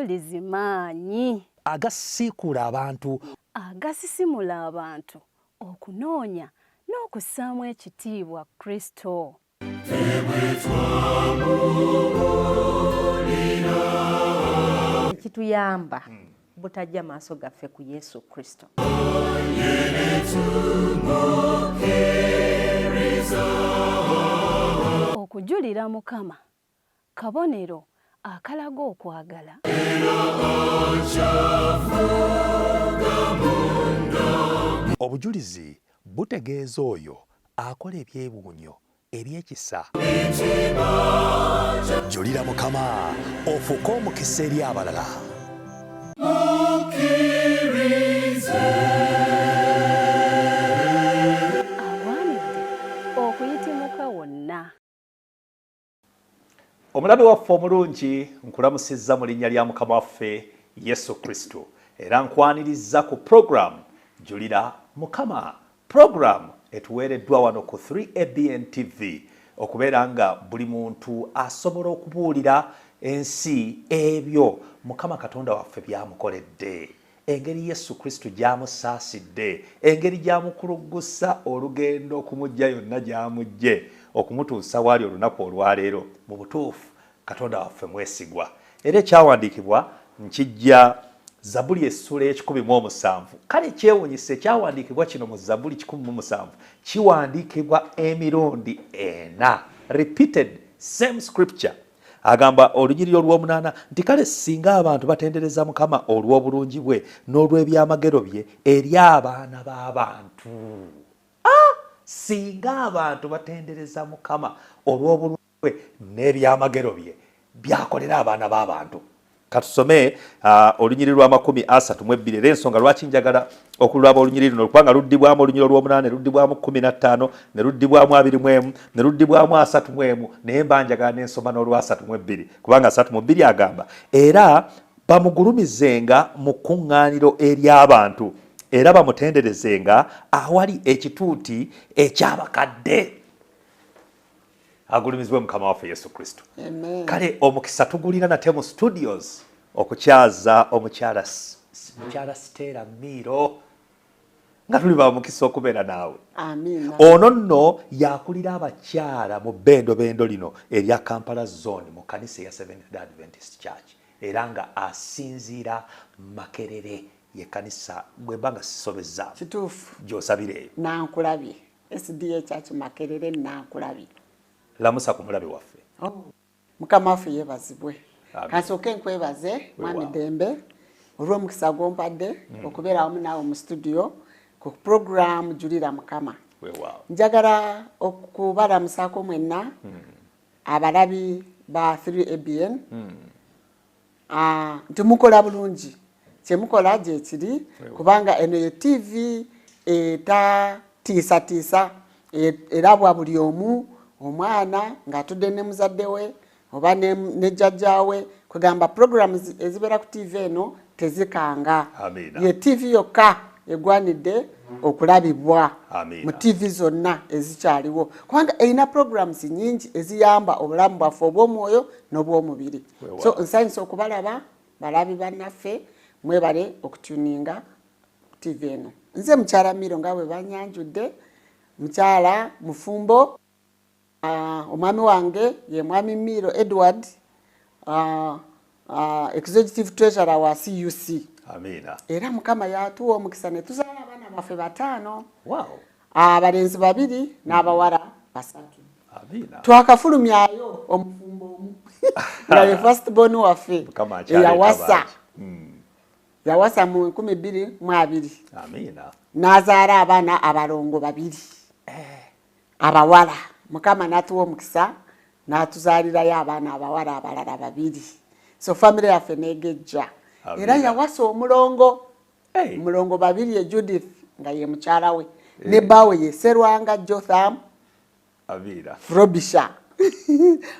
Obujulizi maanyi. Agasiikuula abantu. Agasisimula abantu okunoonya n'okussaamu ekitiibwa Kristo. Ekituyamba butajja maaso gaffe ku Yesu Kristo. Okujulira Mukama kabonero akalaga okwagala. Obujulizi butegeeza oyo akola ebyewuunyo eby'ekisa. Julira Mukama ofuuke omukisa eri abalala. Agwanidde okuyitimuka wonna. Omulabe waffe omulungi, nkulamusizza mu linnya lya Mukama waffe Yesu Kristo era nkwanirizza ku program Julira Mukama. Program etuweereddwa wano ku 3ABN TV okubeera nga buli muntu asobola okubuulira ensi ebyo Mukama Katonda waffe by'amukoledde, engeri Yesu Kristo gy'amusaasidde, engeri gy'amukuluggusa olugendo okumujja yonna gy'amuggye okumutuusa waali olunaku olwaleero. Mu butuufu Katonda waffe mwesigwa. Era ekyawandiikibwa nkijja Zabuli essuula ey'ekikumi mu omusanvu. Kale kyewunyisa ekyawandiikibwa kino mu Zabuli 17 kiwandiikibwa emirundi ena, repeated same scripture. Agamba olunyiriri olw'omunaana nti kale singa abantu batendereza Mukama olw'obulungi bwe n'olw'ebyamagero bye eri abaana b'abantu. Ah! Singa abantu batendereza Mukama olw'obulungi bwe n'ebyamagero bye by'akolera abaana b'abantu. Katusome olunyiriri lwa 32 era ensonga lwaki njagala okulaba olunyiriri luno kubanga luddibwamu olunyiriri olw'omunaana ne luddibwamu 15 ne luddibwamu 21 ne luddibwamu 31, naye mba njagala n'ensoma n'olwasatu mu bbiri, kubanga 32 agamba era bamugulumizenga mu kkuŋŋaaniro ery'abantu era bamutenderezenga awali ekituuti eky'abakadde. Agulumizibwe Mukama waffe Yesu Kristo. Kale omukisa tugulina nate mu studios okukyaza omukyala mukyala Stella Miiro, nga tuli ba mukisa okubeera naawe. Ono nno yakulira abakyala mu bendobendo lino erya Kampala Zone mu kanisa eya Seventh Day Adventist Church, era nga asinziira Makerere yekanisa bwemba nga sisobezza. Kituufu. Gy'osabira eyo. Nankulabye, SDA Church Makerere, Nankulabye. Lamusa ku mulabe waffe. Oh, Mukama waffe yeebazibwe. Kansooke nkwebaze, Mwami Dembe, olw'omukisa gw'ompadde okubeera wamu naawe mu studio ku program Julira Mukama. Njagala okubalamusaako mwenna abalabi ba 3ABN nti mukola bulungi, kyemukola gyekiri, kubanga eno ye TV etatiisatiisa, erabwa buli omu, omwana ng'atudde ne muzadde we oba ne jjajjaawe. Kugamba programs ezibeera ku TV eno tezikanga. Ye TV yokka egwanidde okulabibwa mu TV zonna ezikyaliwo, kubanga erina programs nyingi eziyamba obulamu bwaffe obw'omwoyo n'obw'omubiri. So nsanyusa okubalaba, balabi bannaffe, mwebale okutuninga TV eno. Nze mukyala Miro, nga bwe banyanjudde, mukyala mufumbo. Omwami wange ye Mwami Miro Edward, executive treasurer wa CUC. Era Mukama yatuwa omukisa ne tuzaala abaana baffe bataano, abalenzi babiri n'abawala basatu. Twakafulumyayo omufumbo omu nga ye first born waffe eyawasa. Yawasa mu 2020 n'azaala abaana abalongo babiri abawala. Mukama n'atuwa omukisa n'atuzaalirayo abaana abawala abalala babiri, so famire yaffe negejja. Era yawasa omulongo, mulongo babiri ye Judith nga ye mukyala we, ne bbaawe ye Serwanga Jotham Frobisha.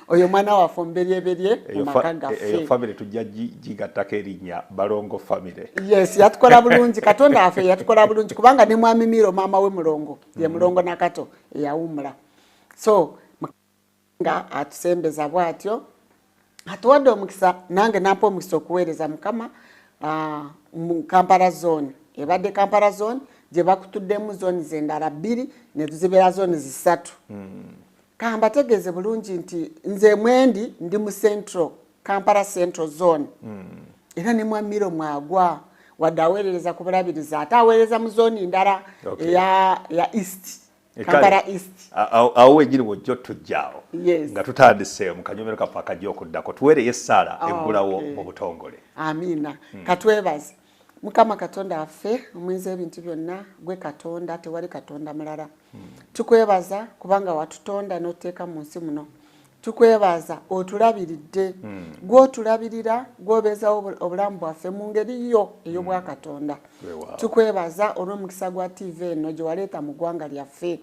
Oyo mwana waffe omuberyeberye mu maka gaffe. Eyo famire tujja gigattako erinnya Balongo famire. Yes, yatukola bulungi, Katonda waffe yatukola bulungi, kubanga ne Mwami Miro maama we mulongo, ye mulongo Nakato eyawumula. So nga atusembeza bw'atyo. Atuwadde omukisa nange nampa omukisa okuweereza Mukama mu Kampala zone. Ebadde Kampala zone gye bakutuddemu zone zendala 2 ne zibeera zone 3. Kambategeeze bulungi nti nze mwendi ndi mu Central, Kampala Central Zone. Era ne Mwamiro mwagwa wadde aweerereza ku Bulabirizi, ate aweereza mu zone ndala eya East. Kampala East. Awo wennyini wojja otujjaawo. Nga tutandise mu kanyomero kaffe akajja okuddako, tuweereyo essaala eggulawo mu butongole. Amiina. Katwebaze Mukama Katonda waffe, omuyinza ebintu byonna, gwe Katonda, tewali Katonda mulala. Tukwebaza kubanga watutonda n'otuteeka mu nsi muno. Tukwebaza otulabiridde, gw'otulabirira, gw'obeezawo obulamu bwaffe mu ngeri yo ey'obwakatonda. Tukwebaza olw'omukisa gwa TV eno gye waleeta mu ggwanga lyaffe,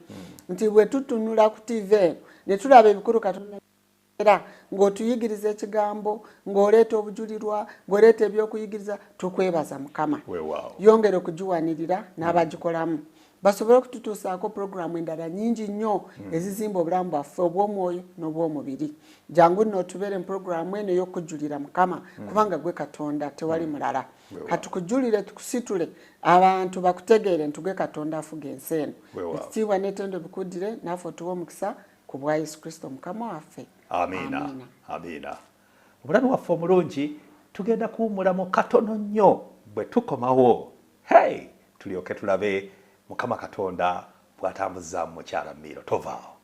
nti bwe tutunula ku TV eno ne tulaba ebikulu Katonda era ng'otuyigiriza ekigambo, ng'oleeta obujulirwa, ng'oleeta eby'okuyigiriza, tukwebaza Mukama. Yongera okugiwanirira n'abagikolamu basobole okututuusaako pulogulaamu endala nnyingi nnyo ezizimba obulamu bwaffe obw'omwoyo n'obw'omubiri. Jangu nno otubeere mu pulogulaamu eno ey'okujulira Mukama, kubanga gwe Katonda, tewali mulala. Katukujulire, tukusitule, abantu bakutegeere nti gwe Katonda afuga ensi eno. Ekitiibwa n'ettendo bikuddire, naffe otuwe omukisa ku bwa Yesu Kristo Mukama waffe. Amiina. Amiina. Omulabi waffe omulungi, tugenda kuwummulamu katono nnyo, bwe tukomawo hey, tulyoke tulabe Mukama Katonda bw'atambuzaamu mukyala Miiro. Tovaawo.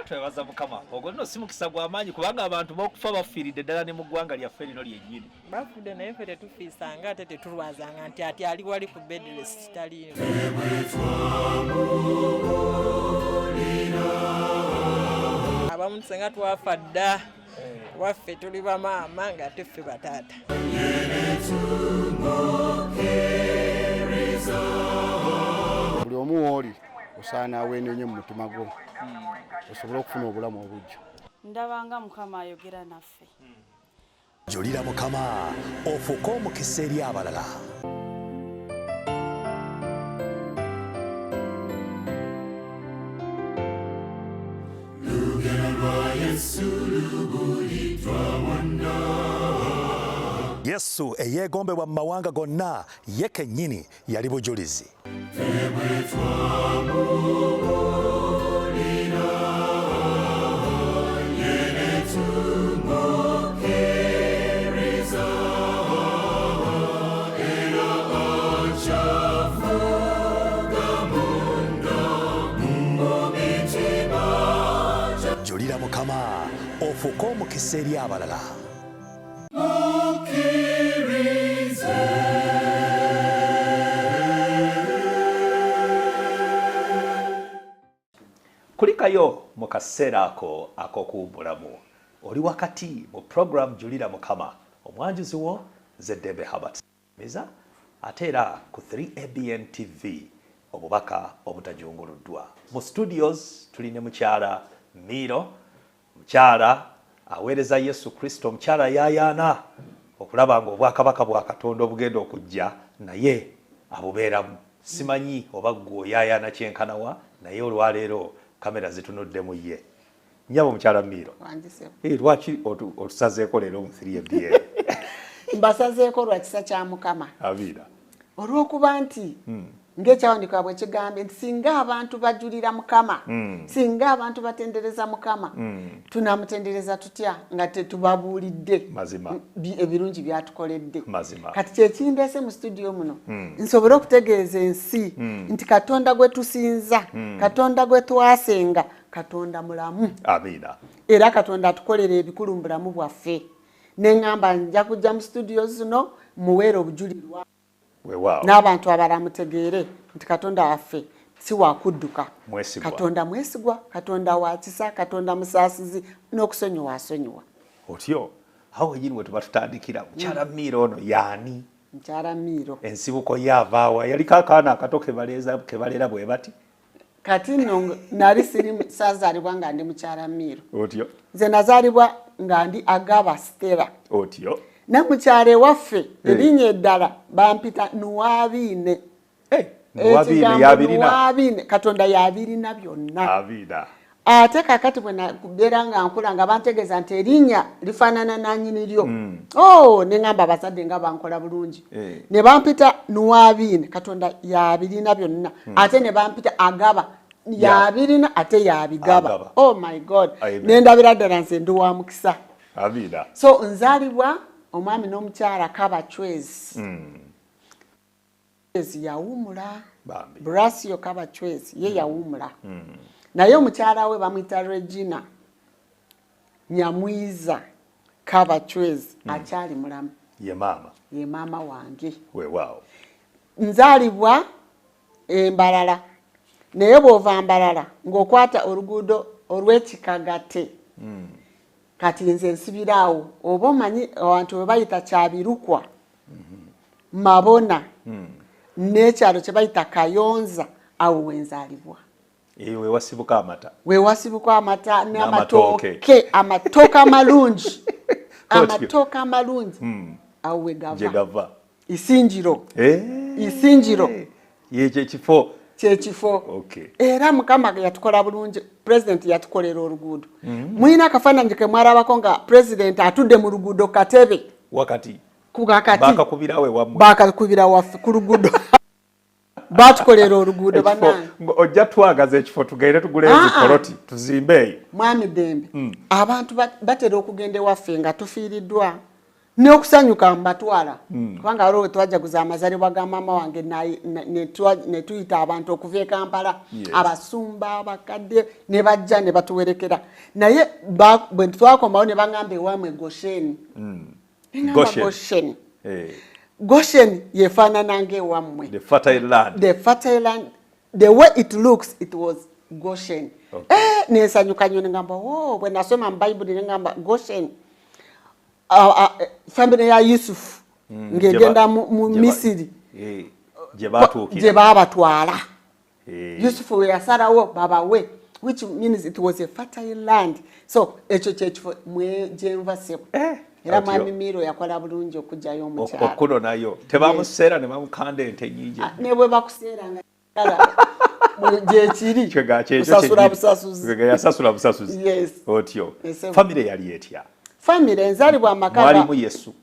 Twebaza Mukama. Ogwo nno si mukisa gwa maanyi, kubanga abantu b'okufa bafiiridde ddala ne mu ggwanga lyaffe lino lyennyini. Bafudde naye ffe tetufiisanga ate tetulwazanga nti ati ali wali ku bed rest taliimu. Abamu tusenga twafa dda, waffe tuli bamaama ng'ate ffe bataata. Buli omu w'oli osaana aweenenye mu mutima gwo osobole okufuna obulamu obujja. Ndabanga Mukama ayogera naffe. Julira Mukama ofuuke omukisa eri abalala. Yesu eyeegombebwa mu mawanga gonna ye kennyini yali bujulizi. Julira Mukama ofuuke omukisa eri abalala. Kulikayo mu kaseera ako ak'okuwummulamu. Oli wakati mu program Julira Mukama, omwanjuzi wo nze Ddembe Herbert Miza, ate era ku 3ABN TV obubaka obutajunguluddwa. Mu studios tuli ne mukyala Miiro, mukyala aweereza Yesu Kristo, omukyala yaayaana okulaba ng'obwakabaka bwa Katonda obugenda okujja naye abubeeramu. Simanyi oba ggwe oyaayaana kyenkanawa, naye olwaleero kamera zitunudde mu ye. Nnyabo mukyala Miiro, lwaki otusazeeko leero mu 3ABN? Mbasazeeko lwa kisa kya Mukama. Amiina. Olw'okuba nti ng'ekyawandiikibwa bwe kigambye nti singa abantu bajulira Mukama, singa abantu batendereza Mukama, tunamutendereza tutya nga tetubabuulidde ebirungi by'atukoledde. Kati kye kindeese mu studio muno, nsobole okutegeeza ensi nti Katonda gwe tusinza, Katonda gwe twasenga, Katonda mulamu. Amiina. Era Katonda atukolera ebikulu mu bulamu bwaffe. Ne ŋŋamba nja kujja mu studio zino muweere obujulirwa. N'abantu abalala mutegeere nti Katonda waffe si wa kudduka. Katonda mwesigwa, Katonda wa kisa, Katonda musaasizi, n'okusonyiwa asonyiwa. Otyo awo wennyini we tuba tutandikira. Mukyala Miiro ono y'ani? Mukyala Miiro. Ensibuko ye avaawa? Yaliko akaana akato ke balera bwe bati? Kati nno nali siri saazaalibwa nga ndi mukyala Miiro. Otyo. Nze nazaalibwa nga ndi Agaba Stella. Otyo. Namukyalo ewaffe erinnya eddala bampita Nuwabiine. Nuwabiine, Katonda yabirina byonna. Ate kakati bwe nabeera nga nkula nga bantegeeza nti erinnya lifaanana nanyini lyo, oh, ne ŋŋamba abazadde nga bankola bulungi, ne bampita Nuwabiine, Katonda yabirina byonna. Ate ne bampita Agaba, yabirina ate yabigaba. Oh my God, nendabira ddala nze ndi wa mukisa. So nzaalibwa omwami n'omukyala Kabachwezi. Yawumula Brasio Kabachwezi ye yawumula, naye omukyala we bamwita Regina Nyamwiza Kabachwezi, akyali mulamu. Ye maama? Ye maama wange. Weewaawo. Nzaalibwa Embalala, naye bw'ova Mbalala ng'okwata oluguudo olw'Ekikagate, kati nze nsibiraawo, oba omanyi abantu bwe bayita Kyabirukwa, Mabona, n'ekyalo kye bayita Kayonza, awo wenzaalibwa. Eyo wewasibuka amata. Wewasibuka amata n'amatooke, amatooke amalungi, amatooke amalungi, awo wegava. Gyegava. Isinjiro, Isinjiro. Yekyo ekifo. Kyekifo. Era Mukama yatukola bulungi, President yatukolera oluguudo. Mulina akafaananyi ke mwarabako nga President atudde mu luguudo Katebe wakati? Wakati. Bakakubirawo ewammwe? Bakakubira waffe ku luguudo, batukolera oluguudo banange. Ojja twagaza ekifo tugende tugule ezipoloti tuzimbe eyo. Mwami Dembe, abantu batera okugenda ewaffe nga tufiiriddwa n'okusanyuka mbatwala, kubanga waliwo we twajaguza amazaalibwa ga maama wange, ne tuyita abantu okuva e Kampala, abasumba, abakadde, ne bajja ne batuwerekera. Naye bwe twakomawo ne baŋŋamba, "Ewaamwe Gosheni." Neŋŋamba, "Goshen, Goshen yefaanana ng'ewammwe." The fertile land. The fertile land, the way it looks, it was Goshen. Eh, nensanyuka nnyo, neŋŋamba, "Oh." Bwe nasoma mu Bayibuli neŋŋamba Goshen, famire ya Yusufu ng'egenda mu Misiri. Gye gye baabatwala. Yusufu we yasalawo babawe, which means it was a fertile land. So ekyo kyekifo mwe gyenva, sebo. Era mwami Miiro yakola bulungi okugjayo omukyalo. Okuno nayo tebamuseera ne bamukanda ente nyingi. Ah, ne bwe bakuseeranga gyekiri, kusasula busasuzi. Yasasula busasuzi. Yes. Otyo. Famire yali etya? Famire enzaalibwa amaka Mwalimu Yesu?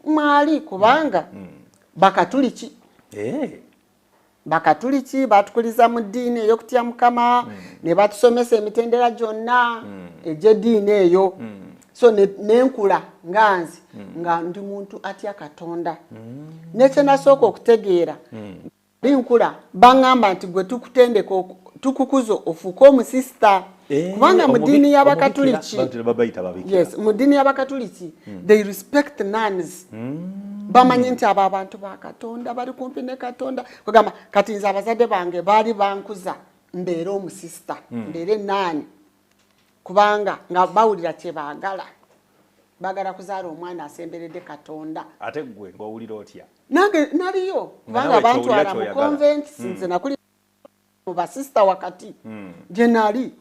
Mwali, kubanga Bakatuliki. Bakatuliki batukuliza mu ddiini ey'okutya Mukama, ne batusomesa emitendera gyonna egy'eddiini eyo. So nenkula nga nze nga ndi muntu atya Katonda. Nekyenasooka okutegeera linkula, baŋŋamba nti, "Gwe tukutendeka, tukukuza ofuuke omusisita," kubanga mu ddiini y'Abakatuliki, yes, mu ddiini y'Abakatuliki they respect nuns. Bamanyi nti abo abantu ba Katonda, bali kumpi ne Katonda. Kugamba kati nze abazadde bange baali bankuza mbeere omusisita, mbeere nun, kubanga nga bawulira kyebaagala, baagala kuzaala omwana asemberedde Katonda. Ate gwe ng'owulira otya? Nange naliyo, kubanga bantwala mu convent. Nze nakuli mu basisita wakati gye nali,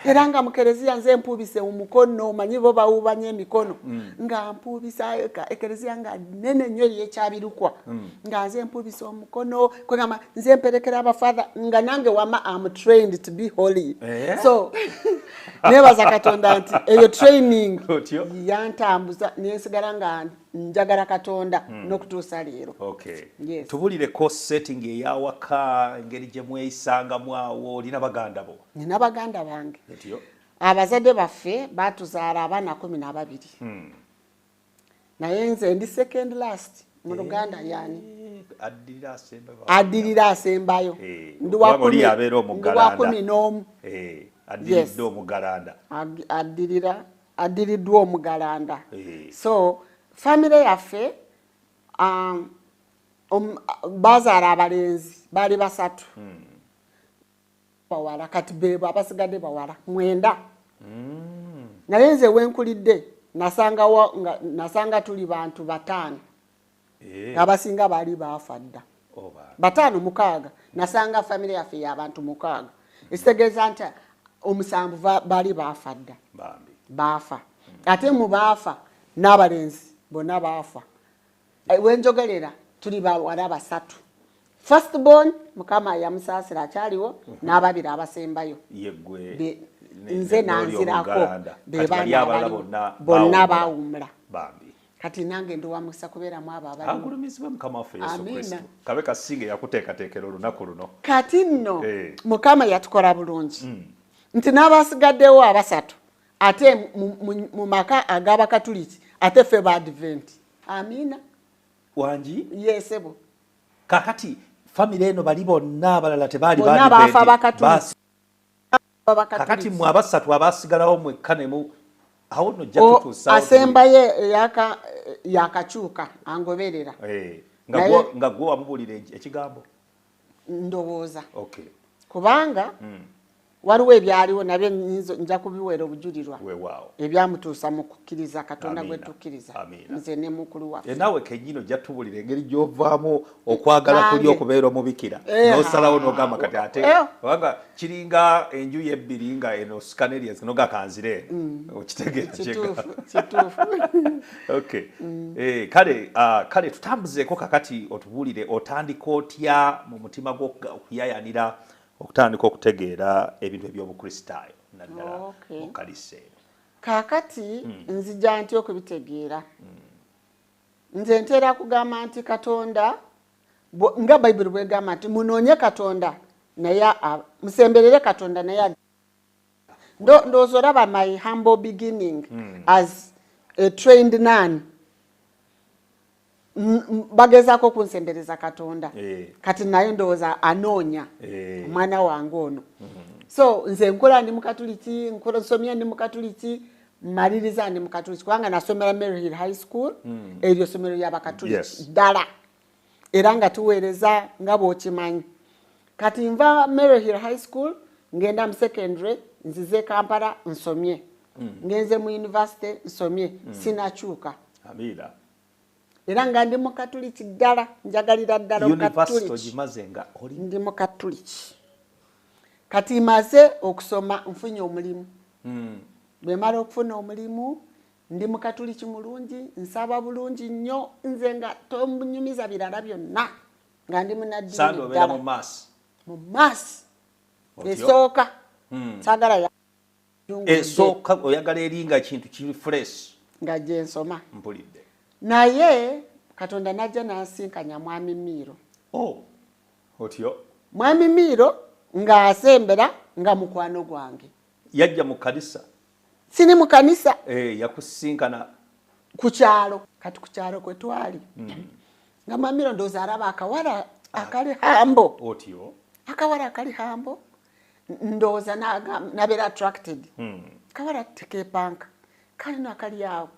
era nga mu kereziya nze mpuubise omukono. Omanyi bo bawuubanya emikono, nga mpuubisa. Ekereziya nga nene nnyo eyekyabirukwa, nga nze mpuubisa omukono, kwegamba nze mperekera abafather, nga nange wama am trained to be holy. So nebaza Katonda nti eyo training yantambuza nensigala nga njagala Katonda n'okutuusa leero. Yes. Tubulireko setting eyawaka, engeri gye mweyisangamu awo. Olina baganda bo? Nina baganda bange. Abazadde baffe batuzaala abaana 12, naye nze ndi second last mu Luganda. Yani addirira asembayo. Ndi wa 11. Addiridde omugalanda. Addirira, addiriddwa omugalanda. So famire yaffe, bazaala abalenzi baali basatu, bawala kati bebo abasigadde bawala mwenda. Naye nze wenkulidde nasanga tuli bantu bataano. Abasinga baali baafa dda. Bataano, mukaaga. Nasanga famire yaffe y'abantu mukaaga, ekitegeeza nti omusanvu baali baafa dda. Baafa, ate mu baafa n'abalenzi. Bonna baafa. Wenjogerera tuli bawala basatu. First born Mukama yamusaasira akyaliwo, n'ababiri abasembayo. Yeggwe Nze n'oli nanzirako. omuggalanda. Be Kati bali baana abalala abaliwo. bonna Bonna baawummula. baawummula. Bambi. Kati nange ndi wa mukisa kubeeramu abo abaliwo. Agulumizibwe Mukama waffe Yesu Amiina. Kristo. Kabe kasinge yakuteekateekera olunaku luno. Kati nno Mukama yatukola bulungi nti n'abasigaddewo abasatu ate mu maka ag'Abakatuliki, ate ffe ba Adventi. Amiina. Wangi? Yesebo. Kakati famire eno bali bonna abalala tebaali Bonna ba baafa Adventi. Bakatuliki. Abakatuliki. Kakati mmwe abasatu abasigalawo mwekka ne mu awo nno ojja tutuusaawo. Asembayo yakakyuka angoberera. Nga gwe wamubuulira ekigambo? Ndowooza. Kubanga waliwo ebyaliwo nabyo nja kubiweera obujulirwa. Weewaawo. Ebyamutuusa mu kukkiriza Katonda Amiina. gwe tukkiriza. Amiina. Nze ne mukulu waffe. Naawe kennyini ojja tubuulira engeri gy'ovaamu okwagala kuli Nange. okubeera omubikira. N'osalawo n'ogamba kati ate kubanga kiringa enju y'ebbiri nga eno Scanelians n'oga kanzire eno. Okitegeera Kituufu, kyegamba. kituufu. Okay. Kale tutambuzeeko kakati otubuulire otandika otya mu mutima gwo okuyayanira okutandika okutegeera ebintu eby'Obukristaayo naddala mu kkanisa eno. Kaakati nzija ntya okubitegeera? Nze ntera kugamba nti Katonda, nga Bayibuli bwegamba nti munoonye Katonda naye musemberere Katonda naye ndowooza olaba my humble beginning as a trained nun. Bagezaako okunsembereza Katonda. Kati naye ndowooza anoonya omwana wange ono. So nze nkola ndi Mukatuliki, nkola nsomye ndi Mukatuliki, mmaliriza ndi Mukatuliki kubanga nasomera Maryhill High School, eryo ssomero ly'Abakatuliki ddala. Era nga tuweereza nga bw'okimanyi. Kati nva Maryhill High School ngenda mu secondary, nzize Kampala nsomye. Ngenze mu university nsomye, sinakyuka. Amiina. Era nga ndi Mukatuliki ddala, njagalira ddala University Obukatuliki. ogimaze nga oli? Ndi Mukatuliki. Kati maze okusoma nfunye omulimu. Bwe mala okufuna omulimu, ndi Mukatuliki mulungi, nsaba bulungi nnyo, nze nga tomunyumiza birala byonna. Nga ndi munnaddiini Sande obeera ddala. mu mass? Mu mass. Otyo? Esooka. Saagala ya Esooka oyagala eri nga kintu kiri fresh. Nga gye nsoma. Mpulidde. Naye Katonda n'ajja n'ansinkanya Mwami Miiro. Oh, otyo? Mwami Miiro ng'asembera nga mukwano gwange. Yajja mu kkanisa? Siri mu kkanisa. Yakusinkana? Ku kyalo. Kati ku kyalo kwe twali. Nga Mwami Miiro ndowooza alaba akawala akali hambo. Otyo? Akawala akali hambo. Ndowooza nabeera attracted. Akawala tekeepanka. Kalina akali awo.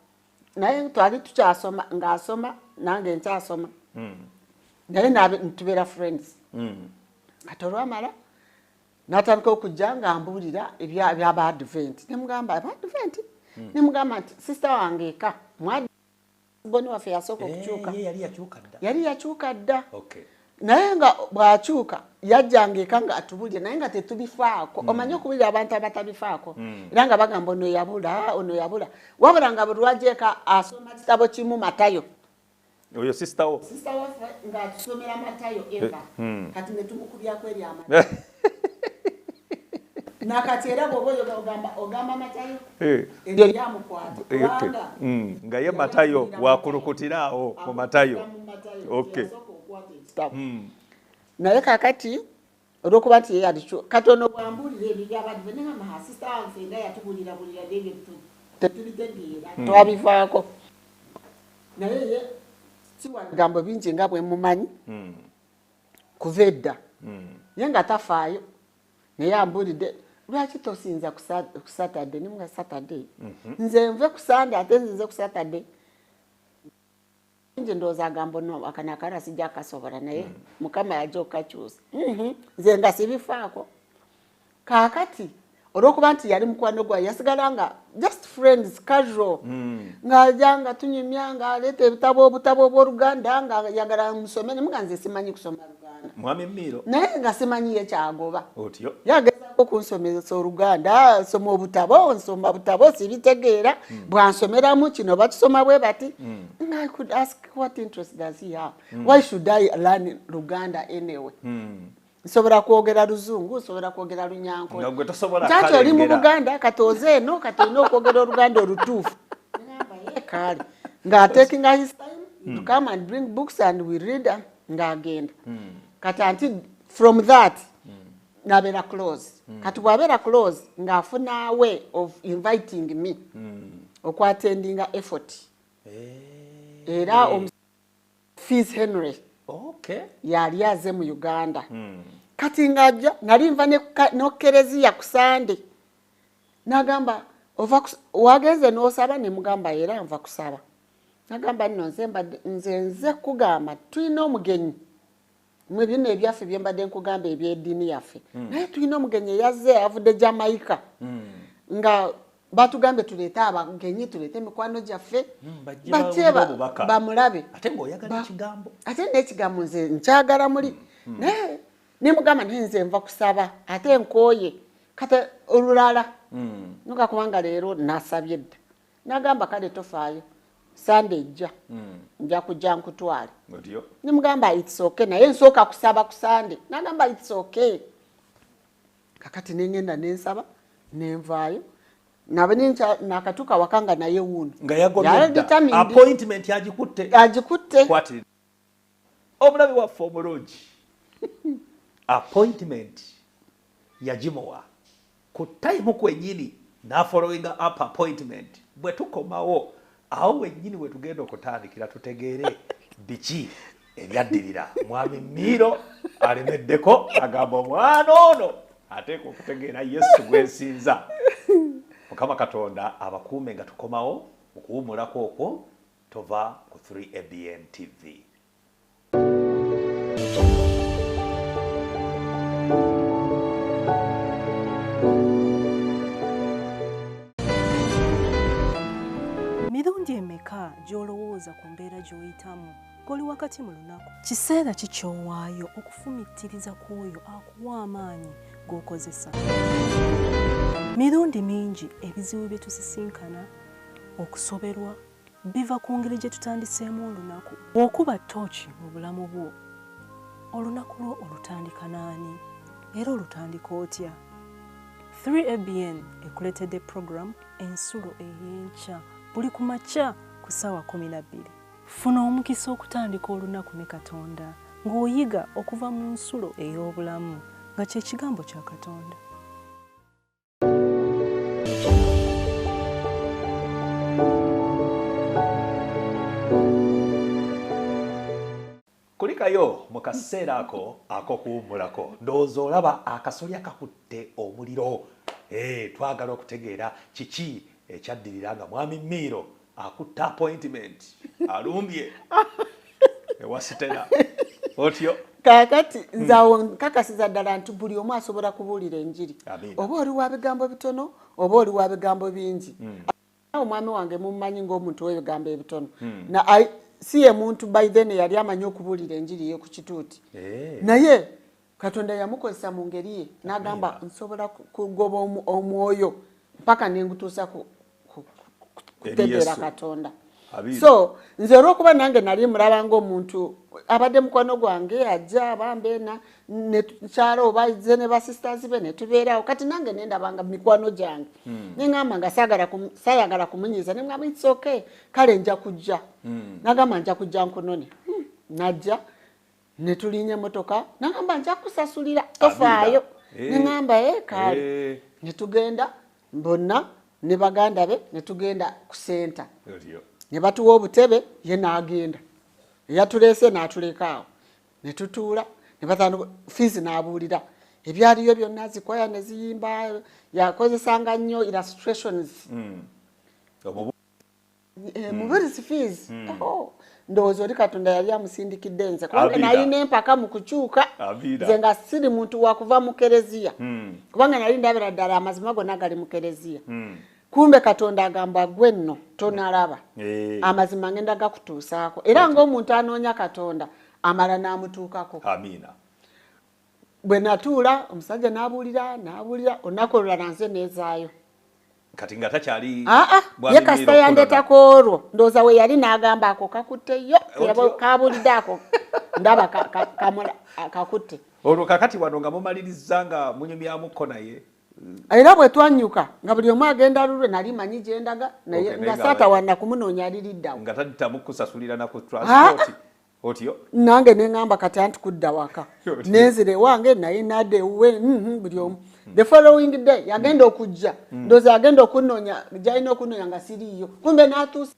Naye twali tukyasoma, ng'asoma, nange nkyasoma. Naye tubeera friends. Kati olwamala n'atandika okujja ng'ambuulira eby'aba Advent. Ne mugamba, aba Advent? Ne mugamba nti sister wange eka, boni waffe yasooka okukyuka. Ye yali yakyuka dda. Yali yakyuka dda. Naye nga bw'akyuka yajjanga eka ng'atubulira, naye nga tetubifaako. Omanyi okuwulira abantu abatabifaako. Era nga bagamba ono yabula, ono yabula. Wabula nga buli lw'ajja eka asoma kitabo kimu Matayo. Oyo sister wo? Sister waffe ng'atusomera Matayo eva. Kati ne tumukubyako eri Amatayo. Nakati era bw'oba oyoga ogamba Matayo. Eryo lyamukwata. Kubanga Nga ye Matayo wakulukutira awo mu Matayo. Mu Matayo. Yasooka okukwata ekitabo. Naye kaakati olw'okuba nti ye yali katono bw'ambuulira ebyo by'Abadvent, ne ngamba, ha, sister wange era yatubuulira bulira n'ebyo tetubitegeera, twabivaako. Naye ye si wa bigambo bingi nga bwe mumanyi kuva edda. Ye nga tafaayo. Naye ambuulidde, lwaki tosinza ku Saturday? Ne mugamba Saturday. Nze nve ku Sunday ate nzinze ku Saturday. Nze ndowooza agamba ono akano akala sijja kasobola, naye Mukama yajja okukakyusa. Nze nga sibifaako. Kaakati olw'okuba nti yali mukwano gwaye, yasigala nga just friends, casual. Ng'ajja nga tunyumya, ng'aleeta ebitabo, obutabo obw'Oluganda, nga yagala musome. Ne mugamba nze simanyi kusoma Luganda. Mwami Miiro. Naye nga simanyi ye kyagoba. Otyo. Yageza Okunsomesa Oluganda, nsoma obutabo, nsoma butabo sibitegeera. Bwansomeramu kino bakisoma bwe bati. I could ask, what interest does he have? Why should I learn Luganda anyway? Nsobola kwogera Luzungu, nsobola kwogera Lunyankole. Nga gwe tosobola Nti oli mu kalengera. Buganda, katooze eno, kati olina okwogera Oluganda olutuufu. Ngamba, "Ye, kale." Nga taking his time to come and bring books and we read, ng'agenda. Kati anti from that nabeera close. Kati bw'abeera close, ng'afuna way of inviting me okwattendinga effort. Era Fizz Henry yali aze mu Uganda. Kati ng'ajja, nali nva nokereziya ku Sande, nagamba, "Ova wagenze n'osaba?" Ne mugamba, "Era nva kusaba." Nagamba, "Nno nze nze kugamba tulina omugenyi mwe bino ebyaffe bye mbadde nkugamba eby'eddiini yaffe, naye tulina omugenyi eyazze avudde Jamaica, nga batugambye tuleete abagenyi, tuleete emikwano gyaffe, Bajje bajje bawulire obubaka. bamulabe." Ate ng'oyagala ekigambo. Ate n'ekigambo nze nkyagala muli. Naye nemugamba, "Naye nze nva kusaba ate nkooye, kati olulala nuga, kubanga leero nasabye dda." Nagamba, "Kale tofaayo, Sande ejja nja kujja nkutwale." Otyo. Nemugamba, "It's okay, naye nsooka kusaba ku Sande." Nagamba, "It's okay." Kakati nengenda nensaba, nenvaayo, nabe nakatuuka waka nga naye wuuno. Nga yagobye Yali dda. determined. Appointment agikutte. Agikutte. Kwatirira omulabi waffe omulungi, appointment yagimuwa ku time kwennyini, n'afollowinga up appointment. Bwe tukomawo, awo wennyini we tugenda okutandikira tutegeere biki ebyaddirira. Mwami Miiro alemeddeko, agamba omwana ono ateeka okutegeera Yesu gwensinza. Mukama Katonda abakuume nga tukomawo mu kuwummulako okwo. Tova ku 3 ABN TV. Mirundi emeka gy'olowooza ku mbeera gy'oyitamu ng'oli wakati mu lunaku? Kiseera ki ky'owaayo okufumittiriza ku oyo akuwa amaanyi g'okozesa? Mirundi mingi ebizibu bye tusisinkana, okusoberwa, biva ku ngeri gye tutandiseemu olunaku. Bw'okuba ttooki mu bulamu bwo, olunaku lwo olutandika n'ani era olutandika otya? 3ABN ekuleetedde program Ensulo ey'Enkya buli ku makya ku ssaawa 12. Funa omukisa okutandika olunaku ne Katonda ng'oyiga okuva mu nsulo ey'obulamu nga kye kigambo kya Katonda. Kulikayo mu kaseera ako ak'okuwummulako. Ndowooza olaba akasolya kakutte omuliro. Twagala okutegeera kiki ekyaddirira nga mwami Miiro akutta appointment, alumbye ewa Sitera otyo. Kaakati nze awo nkakasiza ddala nti buli omu asobola kubuulira enjiri. Amiina. Oba oli wa bigambo bitono oba oli wa bigambo bingi. Omwami wange mumumanyi ng'omuntu w'ebigambo ebitono. Si ye muntu by then yali amanyi okubuulira enjiri ye ku kituuti. Naye Katonda yamukozesa mu ngeri ye, n'agamba, "Nsobola kugoba omwoyo mpaka nengutuusa kutegeera Yesu. Katonda." Amiina. So nze olw'okuba nange nali mulaba ng'omuntu abadde mukwano gwange, ajja abambeena nekyalo oba ze ne basisters be netubeerawo, kati nange nendabanga mikwano gyange, neŋŋamba nga saayagala kumunyiiza, nemugamba, "It's okay, kale nja kujja." Nagamba, "Nja kujja nkunone." Najja netulinya emotoka, nagamba, "Nja kusasulira, tofaayo." Neŋŋamba, "E kale." Netugenda bonna ne baganda be, netugenda ku center. Otyo. Ne batuwa obutebe, ye n'agenda, eyatuleese n'atuleka awo, ne tutuula, ne batandika Fiizi n'abuulira ebyaliyo byonna, zikwaya ne ziyimba. Yakozesanga nnyo illustrations. Mubuulizi Fiizi, oh, ndowooza oli Katonda yali amusindikidde nze, kubanga Amiina. nalina empaka mu kukyuka. Amiina. Nze nga siri muntu wakuva mu kereziya, kubanga nali ndabira ddala amazima gonna gali mu kereziya. Kumbe Katonda agamba, "Gwe nno tonalaba amazima, ngenda gakutuusaako." Era ng'omuntu anoonya Katonda amala n'amutuukako. Amiina. Bwe natuula omusajja n'abuulira n'abuulira, olunaku olulala nze neezaayo. Kati nga takyali aa ye kasita yandeetako olwo, ndowooza we yali n'agamba ako kakutteyo, kabuulidde ako ndaba kakutte. Olwo kakati wano nga mumalirizza nga munyumyamukko naye. Era bwe twanyuka nga buli omu agenda lulwe, nali manyi gye ndaga, naye nga saatawanna kumunoonya aliriddawo. Nga taddamu kusasulira na ku transport. Otyo? Nange ne ŋŋamba kati anti kudda waka. Nenzira ewange naye nadda ewuwe, buli omu. The following day yagenda okujja, ndowooza yagenda okunoonya gy'alina okunoonya nga siriiyo, kumbe n'atuusa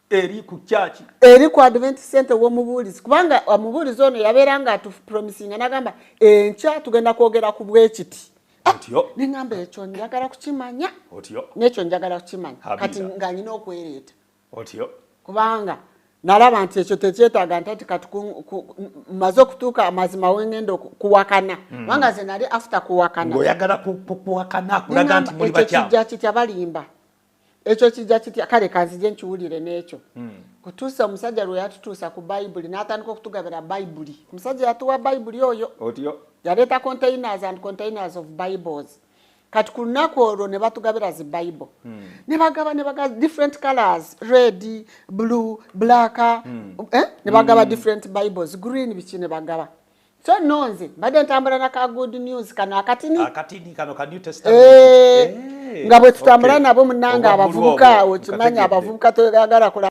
eri ku church, eri ku Advent Center w'omubuulizi, kubanga omubuulizi ono yabeera nga atupromisinga n'agamba enkya tugenda kwogera ku bwekiti. Ne ŋŋamba ekyo njagala kukimanya, n'ekyo njagala kukimanya, kati nga nina okwereeta. Otyo. Kubanga nalaba nti ekyo tekyetaaga nti ati kati mmaze okutuuka amazima wengenda kuwakana, kubanga nze nali after kuwakana. Ng'oyagala kuwakana kulaga nti muli bakyamu. Ekyo kijja kitya balimba, ekyo kijja kitya, kale kanzije nkiwulire n'ekyo. Kutuusa omusajja lwe yatutuusa ku Bayibuli n'atandika okutugabira Bayibuli. Omusajja yatuwa Bayibuli oyo. Otyo. Yaleeta containers and containers of Bibles. Kati ku lunaku olwo ne batugabira zi Bible. Ne bagaba, ne bagaba different colors, red, blue, black, ne bagaba different Bibles, green biki ne bagaba. So no nze mbadde ntambula na ka good news kano akatini. Akatini kano ka New Testament. Nga bwe tutambula nabo munnange abavubuka awo, kimanyi abavubuka toyagala kulaba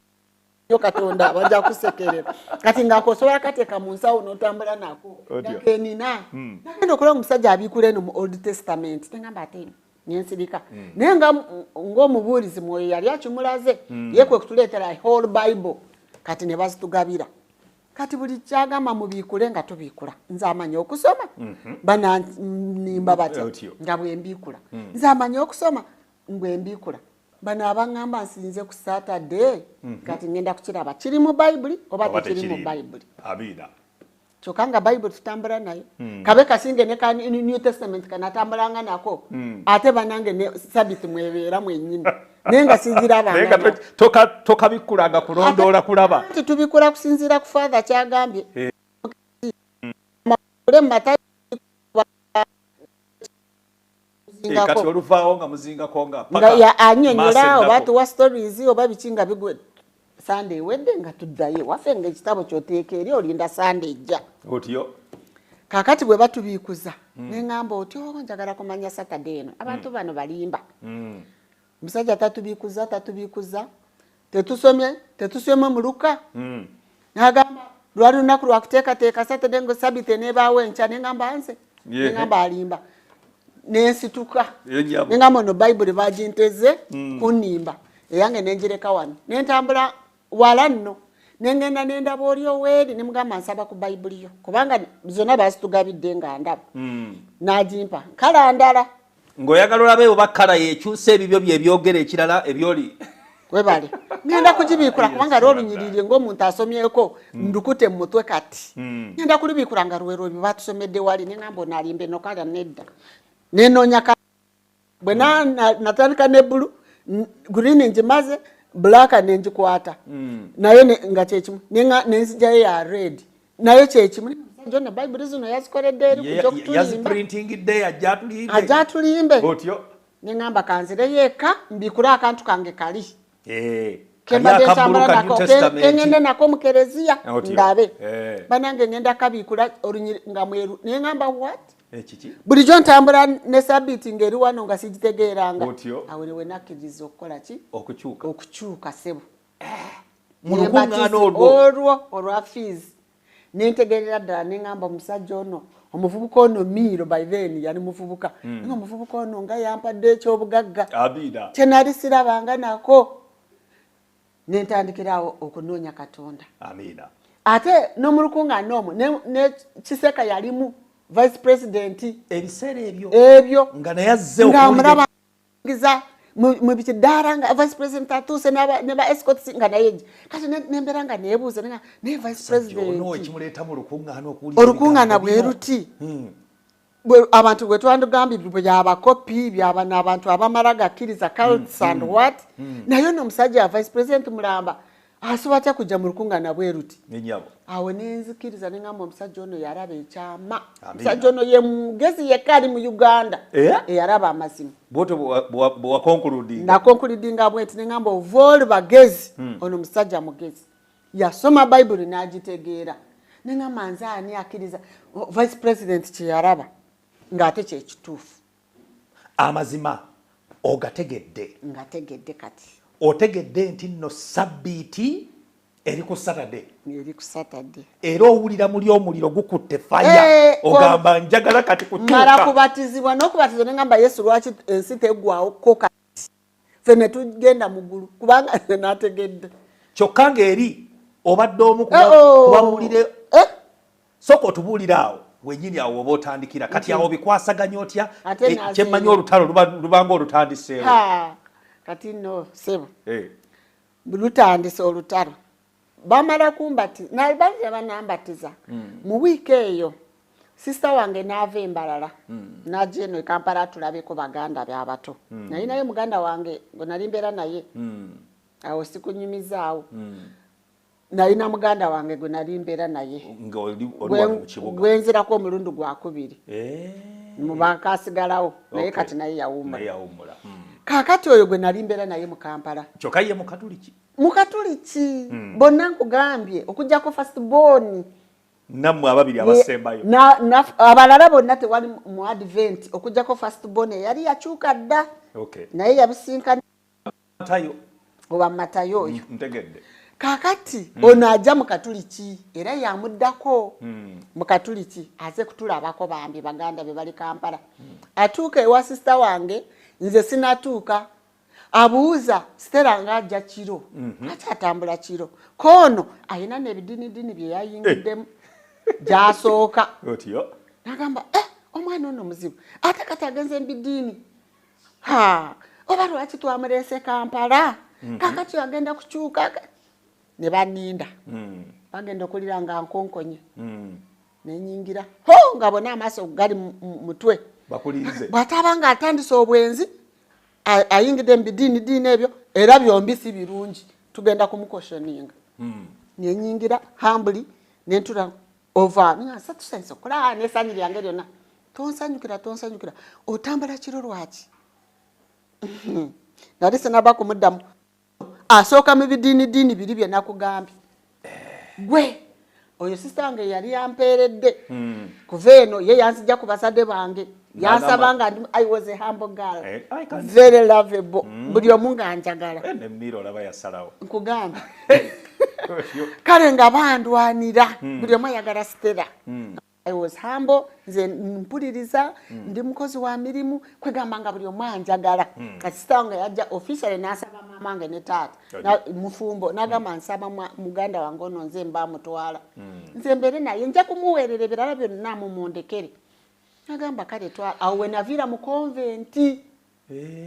nnyo Katonda bajja kusekerera. Kati ng'akosobola kateeka mu nsawo n'otambula nako. Kenina. Nagenda okulaba omusajja abiikula eno mu Old Testament. Tengamba ate nensirika. Naye ng'omubuulizi mwoyo yali akimulaze, ye kwe kutuleetera whole Bible. Kati ne bazitugabira. Kati buli kyagamba mubiikule nga tubiikula. Nze amanyi okusoma. Bananimba batya nga bwe mbiikula. Nze amanyi okusoma bwe mbiikula. Bano abaŋŋamba nsinze ku Saturday, kati ŋŋenda kukiraba kiri mu Bayibuli oba tekiri mu Bayibuli. Amiina. Kyokka nga Bayibuli tutambula nayo. Kabe kasinge ne ka New Testament kanatambulanga nako. Ate banange ne Sabbath mwebeera mwennyini. Naye nga sizirabanga. Naye nga tokabikkulanga kulondoola kulaba. Anti tubikula kusinziira ku Father kyagambye. Kati oluvaawo nga muzingako nga paka annyonnyola oba tuwa stories oba biki nga bigwe. Sunday ewedde nga tuddayo waffe nga ekitabo ky'oteeka eri olinda Sunday ejja. Otyo. Kaakati bwe batubiikuza, ne ŋŋamba otyo njagala kumanya Saturday eno. Abantu bano balimba. Omusajja tatubiikuza, tatubiikuza. Tetusomye, tetusomye mu Luka. N'agamba lwali lunaku lwa kuteekateeka Saturday ngo Sabbath eneebaawo enkya, ne ŋŋamba nze. Ne ŋŋamba alimba. Nensituka. Ne ŋŋamba ono Bayibuli baginteze kunnimba. Eyange ne ngireka wano. Ne ntambula wala nno. Ne ŋŋenda ne ndaba oli oweeri, ne mugamba nsaba ku Bayibuli yo. Kubanga zonna baazitugabidde nga ndaba. N'agimpa. Kala ndala. Ng'oyagala olabe oba kala yekyusa ebibyo bye byogera ekirala ebyoli. Webale. Ngenda kugibiikula kubanga lw'olunyiriri ng'omuntu asomyeko ndukute mu mutwe kati. Ngenda kulibiikula nga lwe lwe batusomedde wali, ne ŋŋamba ono alimba eno kala nedda. Ne nnoonya bwe natandika ne blue, green ngimaze, black ne ngikwata. Naye nga kye kimu, ne nzijayo ya red. Naye kye kimu. John Bible zino yazikoledde eri kujja okutulimba. Yaziprintingidde ajja atulimbe. Ajja atulimbe. Otyo. Ne ŋŋamba kanzireyo eka mbikule akantu kange kali. Kembadde ntambula nako, kengende nako mu kereziya ndabe. Banange ngenda kabiikula olunyiri nga mweru. Ne ŋŋamba what? Ekiki? Bulijjo ntambula ne sabiti ng'eri wano nga sigitegeeranga. Awo ne we nakkiriza okukola ki? Okukyuka. Okukyuka ssebo. Mu lukuŋŋaana olwo. Olwo olwa fees. Ne ntegeerera ddala ne ŋŋamba omusajja ono, omuvubuka ono Miiro by then yali muvubuka. Nga omuvubuka ono nga yampadde eky'obugagga. Amiina. Kye nali sirabanga nako. Ne ntandikirawo okunoonya Katonda. Amiina. Ate n'omulukuŋŋaana omwo ne Kiseka yalimu vice president. Ebiseera ebyo. Ebyo. Nga naye azze okuwulira. Nga mulaba ngiza mu bikidaala nga vice president atuuse ne ba escorts nga naye nje. Kati nembeera nga neebuuza, naye vice president ono ekimuleeta mu lukuŋŋaana okuwulira olukuŋŋaana ebigambo bwe bino. luti. Abantu bwe twandugambye byabakopi, byaba n'abantu abamala gakkiriza cults and what. Naye ono omusajja wa vice president mulamba Asobola atya kujja mu lukuŋŋaana bwe luti? Awo ne nzikiriza ne ŋŋamba omusajja ono yalaba ekyama. Omusajja ono ye mugezi yekka ali mu Uganda eyalaba amazima. Bw'otyo bwe wakonkuludinga? Nakonkuludinga bwenti ne ŋŋamba ova oli bagezi, ono musajja mugezi. Yasoma Bayibuli n'agitegeera. Ne ŋŋamba nze ani akkiriza Vice President kye yalaba ng'ate kye kituufu. Amazima ogategedde. Ngategedde kati. Otegedde nti nno sabbiiti eri ku Saturday. Eri ku Saturday. Era owulira muli omuliro gukutte fire. Ogamba njagala kati kutuuka. Mala kubatizibwa n'okubatizibwa ne ngamba Yesu lwaki ensi teggwawo ko kati. Ffe ne tugenda mu ggulu kubanga nze nategedde. Kyokka ng'eri obadde omu kubabuulire. Sooka otubuulire awo wenyini awo oba otandikira kati awo bikwasaganya otya? Kyemmanyi olutalo lubanga olutandiseewo. Kati nno ssebo lutandise olutalo. Bamala kumbatiza, bali banambatiza mu wiiki eyo sisita wange n'ava embalala n'ajja eno e Kampala atulabeko baganda be abato. Naye naye muganda wange gwe nali mbeera naye awo sikunyumizaawo. Nalina muganda wange gwe nali mbeera naye gwe nzirako omulundi gwakubiri mubakasigalawo naye kati naye yawummula. Kaakati oyo gwe nali mbeera naye mu Kampala. Kyokka ye Mukatuliki. Mukatuliki bonna nkugambye okuggyako first born. Nammwe ababiri abasembayo. Abalala bonna tewali mu Advent okuggyako first born eyali yakyuka dda. Naye yabisinkana Matayo. Oba Matayo oyo. Ntegedde. Kaakati ono ajja mu Katuliki era yamuddako mu Katuliki aze kutulabako bambi baganda be bali Kampala. Atuuka ewa sisita wange nze sinatuuka. Abuuza Stella ng'ajja kiro. Lwaki atambula kiro? Koono alina n'ebidinidini bye yayingiddemu gy'asooka. Otyo. N'agamba omwana ono muzibu ate kati agenze mu bidiini. Ha, oba lwaki twamuleese Kampala? Kaakati agenda kukyuka. Ne baninda. Bagenda okulira nga nkonkonye. Ne nyingira. Ho, nga bonna amaaso gali mutwe. Bakulinze. Bw'ataba ng'atandise obwenzi, ayingidde mu bidiini diini ebyo, era byombi si birungi. Tugenda kumukoshoninga. Ne nyingira humbly, ne ntula ova. Nga satusanyusa okulaba n'essanyu lyange lyonna. Tonsanyukira, tonsanyukira. Otambula kiro lwaki? Nali sinaba kumuddamu. Asooka mu bidiini diini biri bye nakugambye. Gwe oyo sisita wange yali yampeeredde. Kuva eno ye yanzija ku bazadde bange. Yansaba nga ndi, I was a humble girl. Very lovable. Buli omu nga njagala. Ne Mira olaba yasalawo. Nkugamba. Kale nga bandwanira. Buli omu ayagala Stella. I was humble, nze mpuliriza, ndi mukozi wa mirimu, kwegamba nga buli omu anjagala. Kati sisita wange yajja officially n'asaba maama wange ne taata. Mufumbo, n'agamba nsaba muganda wange ono nze mba mutwala. Nze mbeere naye, nja kumuweerera ebirala byonna mumundekere. N'agamba kale twala. Awo we naviira mu convent.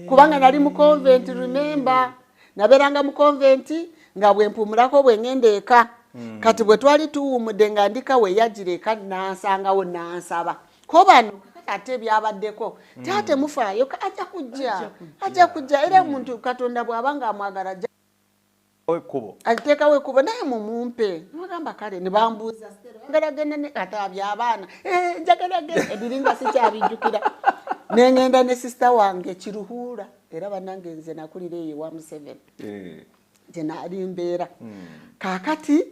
Kubanga nali mu convent, remember. Nabeeranga mu convent nga bwe mpumulako bwe ngenda eka. Kati bwe twali tuwummudde nga ndika we yajjira eka n'ansangawo n'ansaba. Ko bano kakati ate byabaddeko. Taata mufaayo, ajja kujja. Ajja kujja. Era omuntu Katonda bw'aba ng'amwagala ajja Ekkubo. Aliteekawo ekkubo naye mumumpe. Nagamba kale ne bambuuza Stella, oyagala genda ne ate aby'abaana. Njagala genda. Ebiri nga sikyabijjukira. Ne ngenda ne sisita wange Kiruhura. Era bannange nze nakulira eyo ewa Museveni. Gye naali mbeera. Kaakati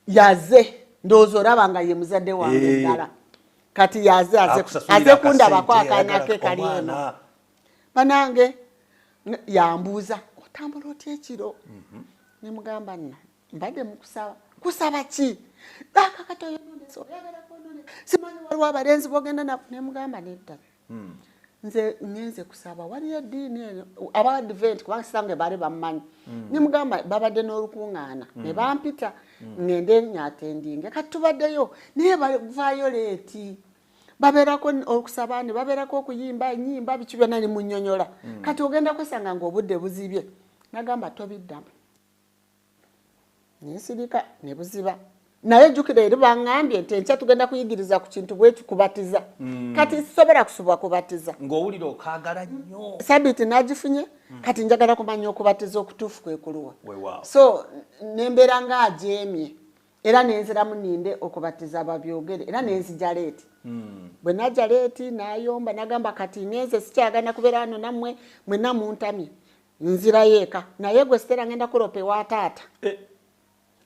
yaze ndowooza olaba nga ye muzadde wange ddala. Kati yaze Akusasulira aze kundabako akasente, akaana ke ayagala kali eno. omwana. Bannange, yambuuza otambula otya ekiro? Ne mugamba nno mbadde mu kusaba. Kusaba ki? Akakati oyonoonese, oyagala kwonoonesa. Simanyi waliwo abalenzi b'ogenda nabo. Ne mugamba nedda. Nze ngenze kusaba, waliyo eddiini eyo, aba Advent, kubanga sisange baali bammanyi. Ne mugamba babadde n'olukuŋŋaana, ne bampita, ŋŋende nyatendinge. Kati tubaddeyo, naye bavaayo leeti. Babeerako okusaba, ne babeerako okuyimba, ennyimba, biki byonna ne munnyonnyola. Kati ogenda kwesanga ng'obudde buzibye. Nagamba tobiddamu. Ne nsirika, ne buziba. Naye jjukira eri baŋŋambye nti enkya tugenda kuyigiriza ku kintu bweki kubatiza. Kati sisobola kusubwa kubatiza. Ng'owulira okaagala nnyo. Sabiiti nagifunye. Kati njagala kumanya okubatiza okutuufu kwe kuluwa. So nembeera nga ajeemye era nenziramu ninde okubatiza babyogere era nenzija leeti. Bwe najja leeti nayomba nagamba kati ngenze sikyagana kubeera wano nammwe mwenna muntamye nzirayo eka naye gwe sitera ngenda kulopa ewa taata.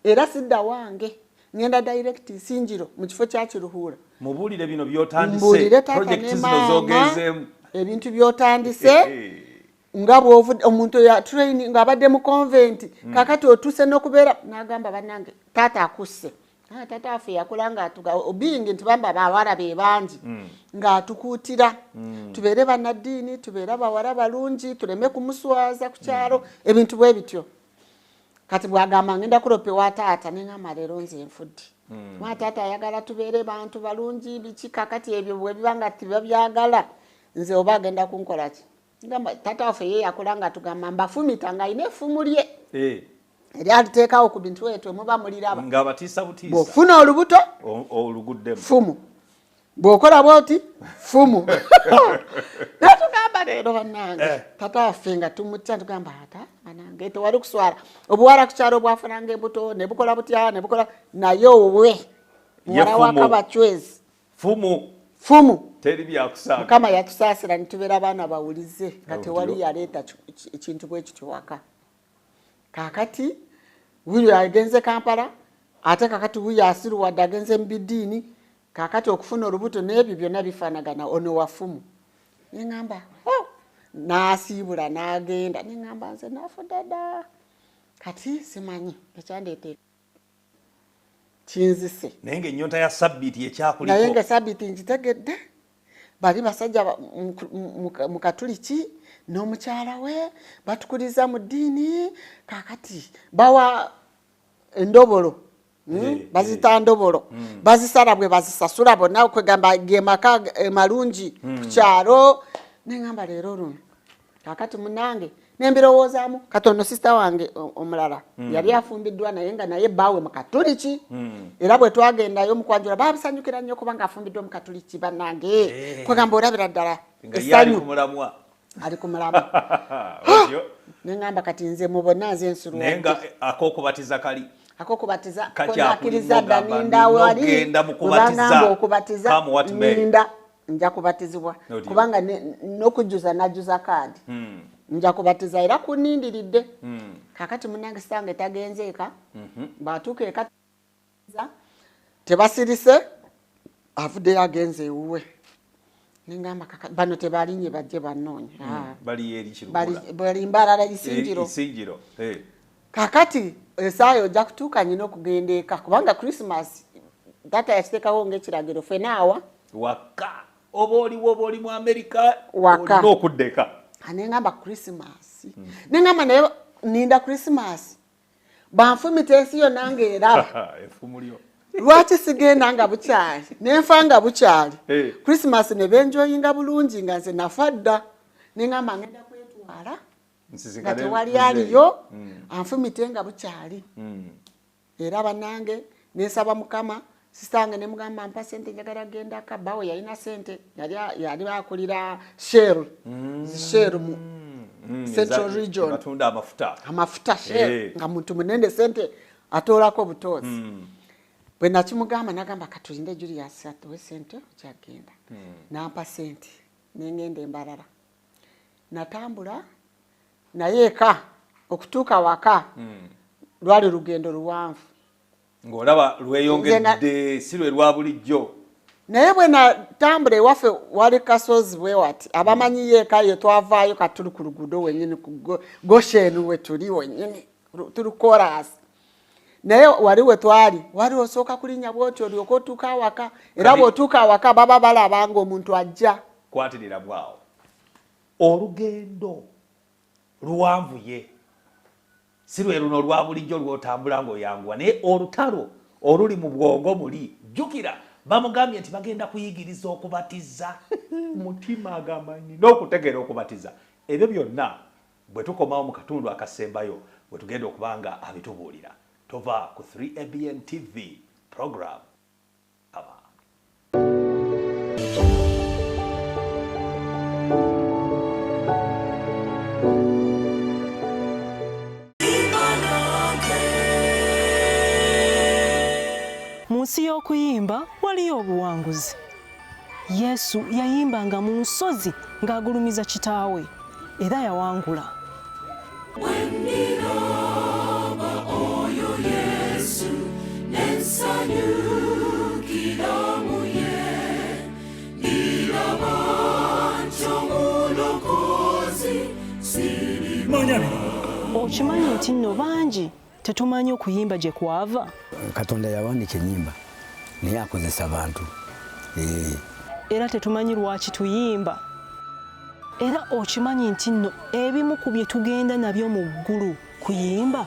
Era sidda wange ngenda direct Nsinjiro mu kifo kya Kiruhura. Mubuulire bino by'otandise, project zino z'ogenzeemu. Ebintu by'otandise nga bw'ovudde omuntu ya training ng'abadde mu convent. Kakati otuuse n'okubeera n'agamba bannange taata akusse. Taata waffe yakula ng'atuga obingi nti bamba bawala be bangi. Ng'atukuutira. Tubeere bannaddiini, tubeere abawala balungi, tuleme kumuswaza ku kyalo, ebintu bwe bityo. Kati bw'agamba ngenda kulopa ewa taata ne ngamba leero nze nfudde. Mwa taata ayagala tubeere bantu balungi biki kakati ebyo bwe biba nga tebabyagala nze oba agenda kunkola ki? Ngamba taata waffe ye yakula nga tugamba mbafumita ng'alina effumu lye. Eri aliteekawo ku bintu etwe muba muliraba. Ng'abatiisa butiisa. Bw'ofuna olubuto, oluguddemu. Ffumu. Bw'okola bw'oti, ffumu. Naye tugamba leero bannange, taata waffe nga tumutya tugamba ata bannange tewali kuswala. Obuwala ku kyalo bwafunanga embuto ne bukola butya ne bukola naye owuwe. Muwala wa Kabacwezi. Ffumu. Ffumu. Teri byakusaaga. Mukama yatusaasira ne tubeera baana bawulize nga tewali yaleeta ekintu bwe kityo waka. Kaakati wuyo agenze Kampala ate kakati wuyo asiruwadde agenze mu bidiini kaakati okufuna olubuto n'ebyo byonna bifaanagana ono wa ffumu. Ne ŋŋamba, oh! N'asiibula n'agenda ne ŋŋamba nze nafudde dda. Kati simanyi ekyandeeta kinzise. Naye ng'ennyonta ya sabbiiti ekyakuliko. Naye nga sabbiiti ngitegedde. Bali basajja mu Katuliki n'omukyala we batukuliza mu ddiini kaakati bawa endobolo. Bazita ndobolo. Bazisala bwe bazisasula bonna kwegamba ge maka malungi ku kyalo. Ne ŋŋamba leero luno kaakati munnange ne mbirowoozaamu katono sisita wange omulala yali afumbiddwa naye nga naye bbaawe mu Katuliki. Era bwe twagendayo mu kwanjula baabisanyukira nnyo kubanga afumbiddwa mu Katuliki bannange. Kwegamba olabira ddala essanyu. Ali ku mulamwa. Ne ŋŋamba kati nze mu bonna nze nsulwa. Naye nga ak'okubatiza kali. Ak'okubatiza konakkiriza dda ninda wali. Bwe bangamba okubatiza ninda nja kubatizibwa kubanga n'okujjuza najjuza kaadi. Nja kubatiza era kunindiridde. Kaakati munnange sitange tagenze eka. Bw'atuuka eka tebasirise avuddeyo agenze ewuwe. Ne ngamba kaka bano tebalinye bajje bannoonye. Bali eri Kiruhura. Bali Mbarara Isinjiro. Isinjiro. Kaakati essaawa ojja kutuuka nyina okugenda eka kubanga Christmas taata yakiteekawo ng'ekiragiro ffenna awa. Waka oba oliwo oba oli mu Amerika waka olina okudda eka. Ne ngamba Christmas. Ne ngamba naye ninda Christmas. Banfumita ensi yonna ng'eraba. Effumu lyo. Lwaki sigenda nga bukyali? Ne nfa nga bukyali. Christmas ne benjoyinga bulungi nga nze nafa dda. Ne ngamba ngenda kwetwala. Nga tewali aliyo, anfumite nga bukyali. Era bannange ne nsaba Mukama, sistange ne mugamba mpa ssente njagala genda ka bbaawe yalina ssente, yali akulira Shell. Shell mu Central Region. Batunda amafuta. Amafuta Shell. Nga muntu munene ssente atoolako butoozi. Bwe nakimugamba nagamba katulinde Julius atuwe ssente okyagenda. N'ampa ssente ne ngenda e Mbarara. Natambula naye eka okutuuka waka lwali lugendo luwanvu. Ng'olaba lweyongedde si lwe lwa bulijjo. Naye bwe natambula ewaffe wali kasozi bwe wati abamanyiyo eka ye twavaayo kati tuli ku luguudo wennyini ku Goshen we tuli wennyini tuli koraasi. Naye wali we twali wali osooka kulinnya bw'otyo olyoke otuuke awaka era bw'otuuka awaka baba balaba ng'omuntu ajja. Kwatirira bwawo olugendo luwanvu ye si lwe luno olwa bulijjo lw'otambula ng'oyanguwa naye olutalo oluli mu bwongo muli jjukira bamugambye nti bagenda kuyigiriza okubatiza mutima agamba nina okutegeera okubatiza ebyo byonna bwe tukomawo mu katundu akasembayo bwe tugenda okuba nga abitubuulira tova ku 3ABN TV. Program Kama. Mu nsi y'okuyimba waliyo obuwanguzi. Yesu yayimbanga mu nsozi ng'agulumiza kitaawe era yawangula. Okimanyi nti nno bangi tetumanyi okuyimba gye kwava. Katonda yawandiika ennyimba naye akozesa bantu. Eh. Era tetumanyi lwaki tuyimba. Era okimanyi nti nno ebimu ku bye tugenda nabyo mu ggulu kuyimba.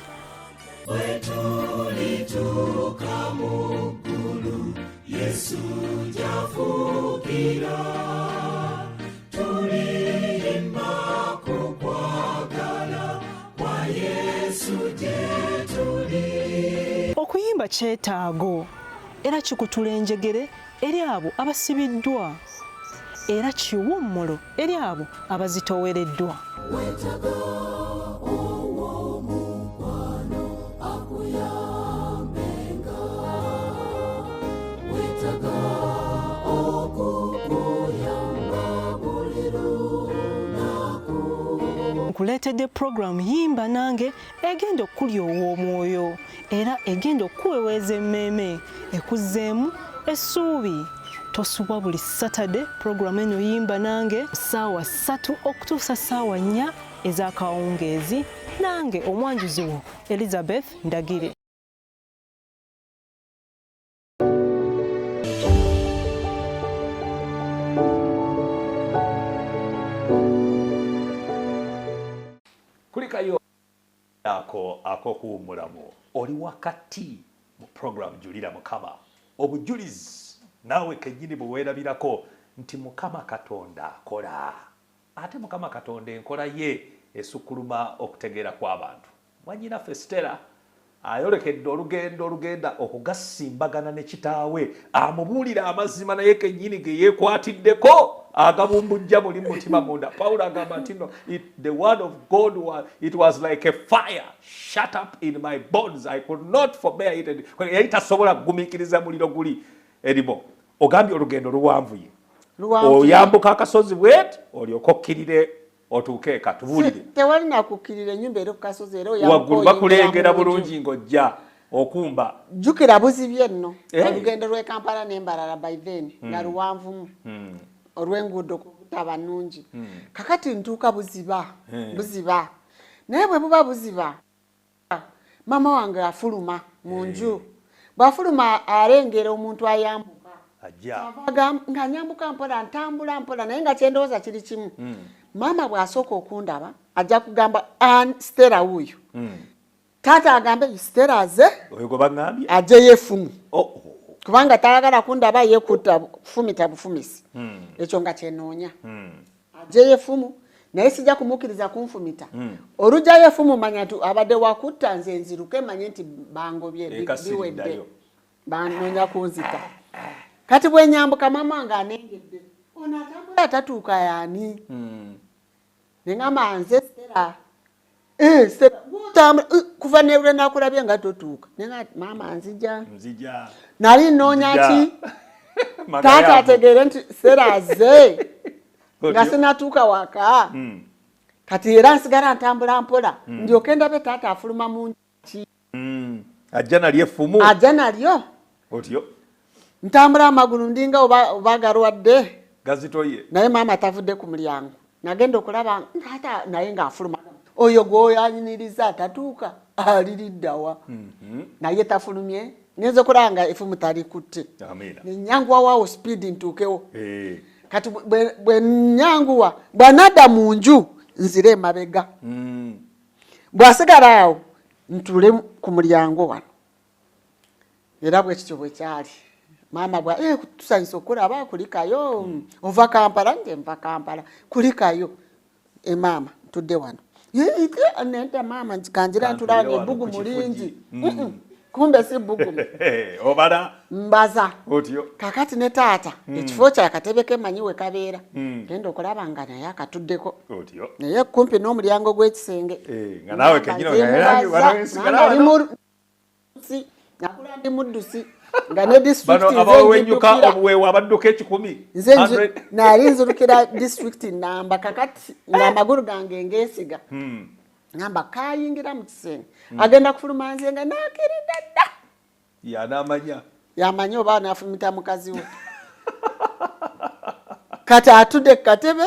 Bwe tulituuka mu ggulu Yesu gy'afugira tuliyimba ku kwagala kwa Yesu gye tuli. Okuyimba kyetaago era kikutula enjegere eri abo abasibiddwa era kiwummulo eri abo abazitoowereddwa. Weetaaga ow'omukwano akuyambenga, weetaaga okukuyamba buli lunaku. Nkuleetedde pulogulaamu Yimba Nange egenda okukulyowa omwoyo era egenda okukuweweeza emmeeme ekuzzeemu essuubi. Tosubwa buli Saturday pulogulaamu eno Yimba Nange ssaawa ssatu okutuusa ssaawa nnya ez'akawungeezi nange omwanjuzi wo Elizabeth Ndagire. Kulikayo ako ak'okuwummulamu oli wakati mu program Julira Mukama, obujulizi naawe kennyini bwe weerabirako nti Mukama Katonda akola, ate Mukama Katonda enkola ye esukkuluma okutegeera kw'abantu. Mwannyinaffe Stella ayolekedde olugendo olugenda okugasimbagana ne kitaawe amubuulira amazima naye kennyini ge yeekwatiddeko agabumbujja muli mu mutima munda. Pawulo agamba nti no, the word of God was, it was like a fire shut up in my bones, I could not forbear it. Yali tasobola kugumiikiriza muliro guli erimo. Ogambye olugendo luwanvuye, oyambuka akasozi bweti olyoka okkirire otuuke eka. Tubuulire. Tewali nakukkirira, ennyumba eri ku kasozi era waggulu bakulengera bulungi ng'ojja okumba. Jjukira buzibye nno eh. Olugendo lw'e Kampala n'Embarara by then hmm. nga luwanvumu hmm. olw'enguudo kubutaba nnungi. Hmm. Kakati ntuuka buziba eh. buziba, naye bwe buba buziba maama wange afuluma mu nju. Eh. Bw'afuluma alengera omuntu ayambuka nga nyambuka mpola, ntambula mpola, naye nga kyendowooza kiri kimu. Maama bw'asooka okundaba ajja kugamba Stella wuuyo. Taata agambe Stella aze ajeyo effumu oh, oh, oh. kubanga tayagala kundaba yekutta kufumita bufumisi. Ekyo nga kyenoonya, ajeyo effumu, naye sijja kumukkiriza kunfumita. Olugyayo effumu manya nti abadde wakutta nze, nziruke manye nti bangobye, biwedde, banoonya kunzita. Kati bwenyambuka maama nga anengedde, ono atambula atatuuka yaani? Neŋamba nze Stella. Eh, Stella otambula eh, kuva ne lwe nakulabye nga totuuka. Nenga maama nzija, nali nnoonya ki taata ategeere nti Stella azze nga sinatuuka waka. Kati era nsigala ntambula mpola ndyoke ndabe taata afuluma mu ki. Ajja nalyo effumu, ajja nalyo otyo. Ntambula amagulu ndinga oba galwadde gazitoye, naye maama tavudde ku mulyango. Nagenda okulaba taata naye ng'afuluma, oyo gwoyanyiniriza atatuuka aliriddawa? Naye tafulumye. Ngenza okulaba nga effumu talikutte, nenyanguwa waawo speed ntuukewo. Eh. Kati bwe nyanguwa, bwanadda mu nju nzire emabega, bw'asigala awo ntuule ku mulyango wano. Era bwe kityo bwe kyali. Maama bwa eh, tusanyusa okulaba, kulikayo. Ova Kampala? Nze nva Kampala. Kulikayo. E maama, ntudde wano. Nenta maama, kanjira ntulanga ebbugumu lingi. Kumbe si bbugumu. Obala. Mbaza. Otyo. Kakati ne taata ekifo kye akatebe ke mmanyi we kabeera. Genda okulaba nga naye akatuddeko. Otyo. Naye kumpi n'omulyango gw'ekisenge. Eh, nga naawe kennyini nga era wano nakula ndi muddusi nga ne district bano abawenyuka obuweewo abadduka ekikumi nze nali nzirukira district namba kakati nga amagulu gange ngesiga ngamba kayingira mu kisenge agenda kufuluma nze nga nakiridde dda yanamanya yamanya oba anafumita mukazi we kati atudde ku katebe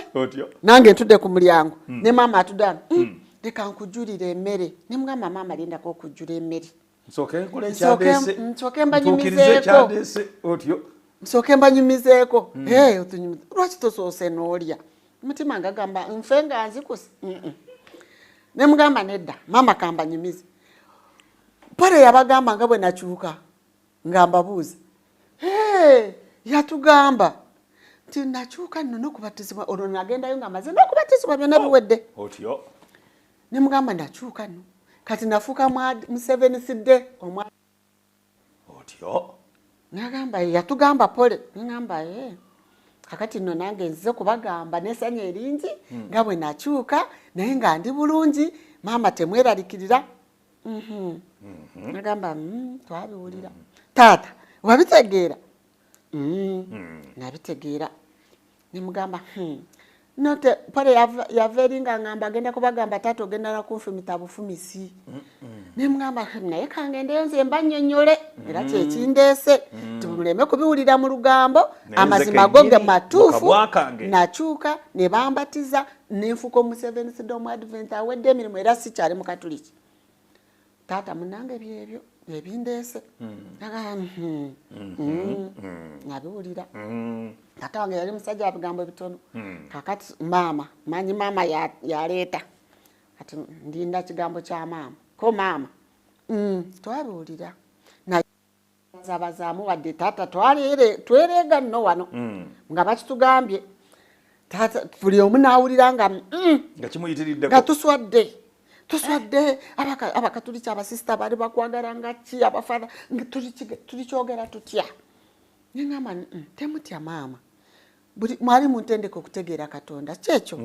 nange ntudde ku mulyango ne maama atudde ano leka nkujulire emmere ne mugamba maama lindako okujjula emmere nsooke mbanyumizeeko nsooke mbanyumizeeko lwaki tosoose n'olya mutima nga gamba nfe nga nzikuse ne mugamba nedda maama kambanyumize pale yabagamba nga bwe nakyuka nga mbabuuza yatugamba nti nakyuka nno n'okubatizibwa olwo nagendayo nga maze n'okubatizibwa byonna biwedde otyo ne mugamba nakyuka nno kati nafuuka mu Seventh Day omwa otyo nagamba yatugamba pole ngamba kakati nno nange nzize kubagamba n'essanyu eringi nga bwe nakyuka naye nga ndi bulungi maama temweralikirira nagamba twabiwulira taata wabitegeera nabitegeera nemugamba note pole yava eri nga ngamba agenda kubagamba taata ogenda nakunfumita bufumisi nemugamba naye kangendeyo nze mba nnyonnyole era kyekindeese tumuleme kubiwulira mu lugambo amazima go ge matuufu nakyuka ne bambatiza nenfuuka omu Seventh Day Advent awedde emirimu era sikyali mukatuliki taata munange byebyo ebindeese nabiwulira taata wange yali musajja wa bigambo bitono kakati maama manyi maama yaleeta kati ndinda kigambo kya maama ko maama twabiwulira nazabazaamu wadde taata twereega nno wano nga bakitugambye taata buli omu n'awulira nga nga kimuyitiriddeko nga tuswadde tuswadde abakatuliki abasisita bali bakwagala nga ki abafada tulikyogera tutya nengamba temutya maama buli mwali muntendeka okutegeera Katonda kyekyo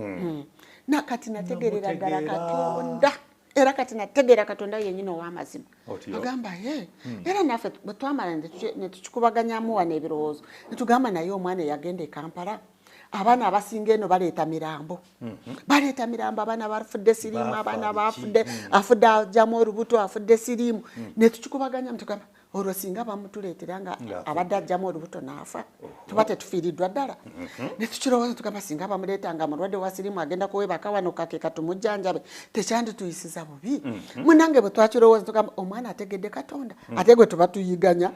kati nategeerera ddala Katonda era kati nategeera Katonda yennyini ow'amazima agamba ye era naffe bwe twamala ne tukikubaganyamu wano ebirowoozo ne tugamba naye omwana eyagenda e Kampala abaana abasinga eno baleeta mirambo baleeta mirambo abaana bafudde siriimu abaana bafudde afudde ajjamu olubuto afudde siriimu ne tukikubaganyamu tugamba olwo singa bamutuleetera nga abadde ajjamu olubuto n'afa tuba tetufiiriddwa ddala ne tukirowooza tugamba singa bamuleeta nga mulwadde wa siriimu agenda kuweebaka wano kake katumujjanjabe tekyandituyisiza bubi munange bwe twakirowooza tugamba omwana ategedde Katonda ate gwe tuba tuyiganya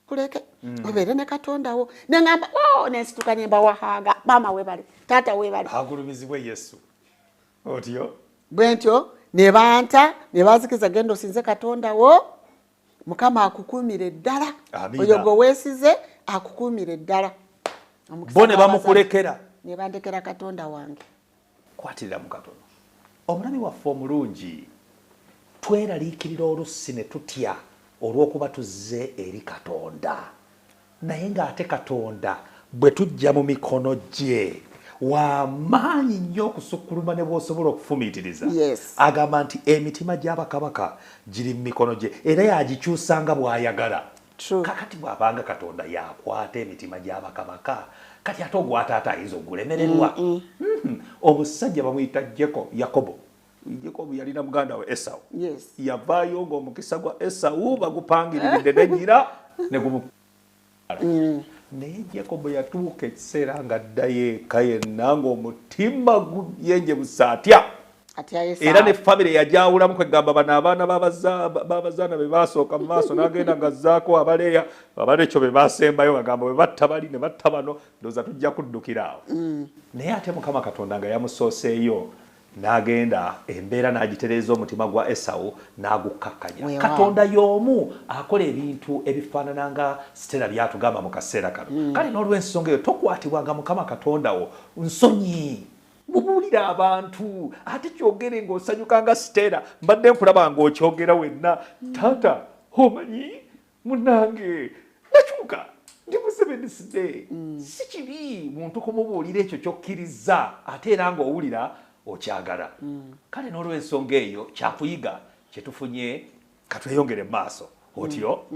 kuleke obeere ne Katonda wo nengamba nensituka ne mbawahaaga maama weebale taata weebale agulumizibwe Yesu otyo bwe ntyo ne banta ne bazikiza genda osinze Katonda wo Mukama akukuumire ddala oyo gwe weesize akukuumire ddala bo ne bamukulekera ne bandekera Katonda wange kwatirira mu katono omulabi waffe omulungi tweraliikirira olusi ne tutya olw'okuba tuzze eri Katonda naye ng'ate Katonda bwe tujja mu mikono gye wamaanyi nnyo okusukkuluma ne bw'osobola okufumiitiriza agamba nti emitima gy'abakabaka giri mu mikono gye era yagikyusa nga bw'ayagala kakati bw'abanga Katonda yakwata emitima gy'abakabaka kati ate ogwataata ayinza ogulemererwa omusajja bamuyita Yakobo Yakobo yalina muganda we Esau yavaayo ng'omukisa gwa Esau bagupangiriridde negira ne gumu naye Yakobo yatuuka ekiseera ng'addayo eka yenna ng'omutima guyenjebusa atya era ne famire yajawulamu kwegamba bano abaana b'abazaana be baasooka mu maaso n'agenda ng'azzaako abaleeya abalekyo be baasembayo bagamba bwe batta bali ne batta bano ndowooza tujja kuddukira awo naye ate Mukama Katonda nga yamusooseeyo n'agenda embeera n'agitereeza omutima gwa Esau n'agukkakkanya Katonda y'omu akola ebintu ebifaanana nga Stella byatugamba mu kaseera kano kale n'olw'ensonga eyo tokwatibwanga Mukama Katonda wo nsonyi mubuulire abantu ate kyogere ng'osanyuka nga Stella mbadde nkulaba ng'okyogera wenna taata Omanyi munange nakyuka ndi Seventh Day. Si kibi muntu kumubuulira ekyo ky'okkiriza, ate era ng'owulira okyagala. Kale n'olwensonga eyo kyakuyiga kyetufunye, katweyongere mu maaso otyo.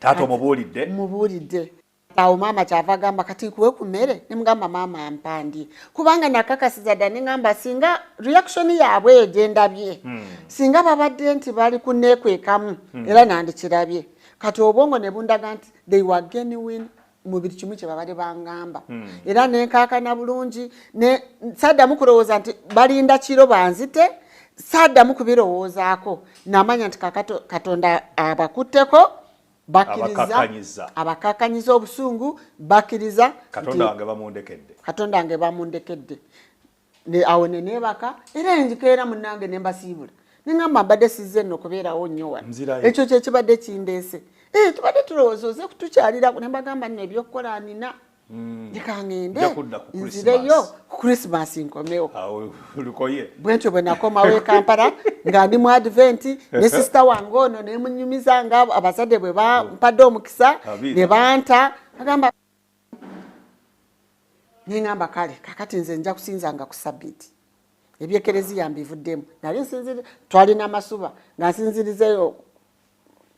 Taata omubuulidde? Mubuulidde. Awo maama kyava agamba, "Kati nkuwe ku mmere?" Nemugamba, "Maama, mpandi," kubanga nakakasiza dda. Neŋamba singa reaction yaabwe eyo gyendabye, singa babadde nti bali kuneekwekamu, era nandikirabye. Kati obwongo ne bundaga nti they were genuine mu buli kimu kye babadde bangamba, era nenkaakana bulungi. Ne saddamu kulowooza nti balinda kiro banzite, saddamu kubirowoozaako. Namanya nti kakato Katonda abakutteko, bakkiriza. Abakakkanyiza. Abakakkanyiza obusungu, bakkiriza. Katonda nti wange bamundekedde. Katonda wange bamundekedde. Ne awo ne neebaka, era njikeera munnange ne mbasiibula, neŋŋamba, "Mbadde sizze nno kubeerawo nnyo wano." Nzirayo. Ekyo kyekibadde kindeese. Eh, tubadde tulowooza oze kutukyalira. Ne mbagamba, "Nno ebyokukola nina, leka ŋŋende." Nja kudda ku Nzireyo Christmas. ku Christmas, nkomewo. Awo lukoye. Bwentyo bwe nakomawo e Kampala nga ndi mu Advent ne sisita wange ono, nemunyumiza nga abazadde bwe bampadde omukisa. Amiina. Ne banta agamba, neŋamba, "Kale kakati nze nja kusinzanga ku Sabbiiti, ebyekereziya mbivuddemu." Nali nsinziri, twalina amasuba nga nsinzirizeyo,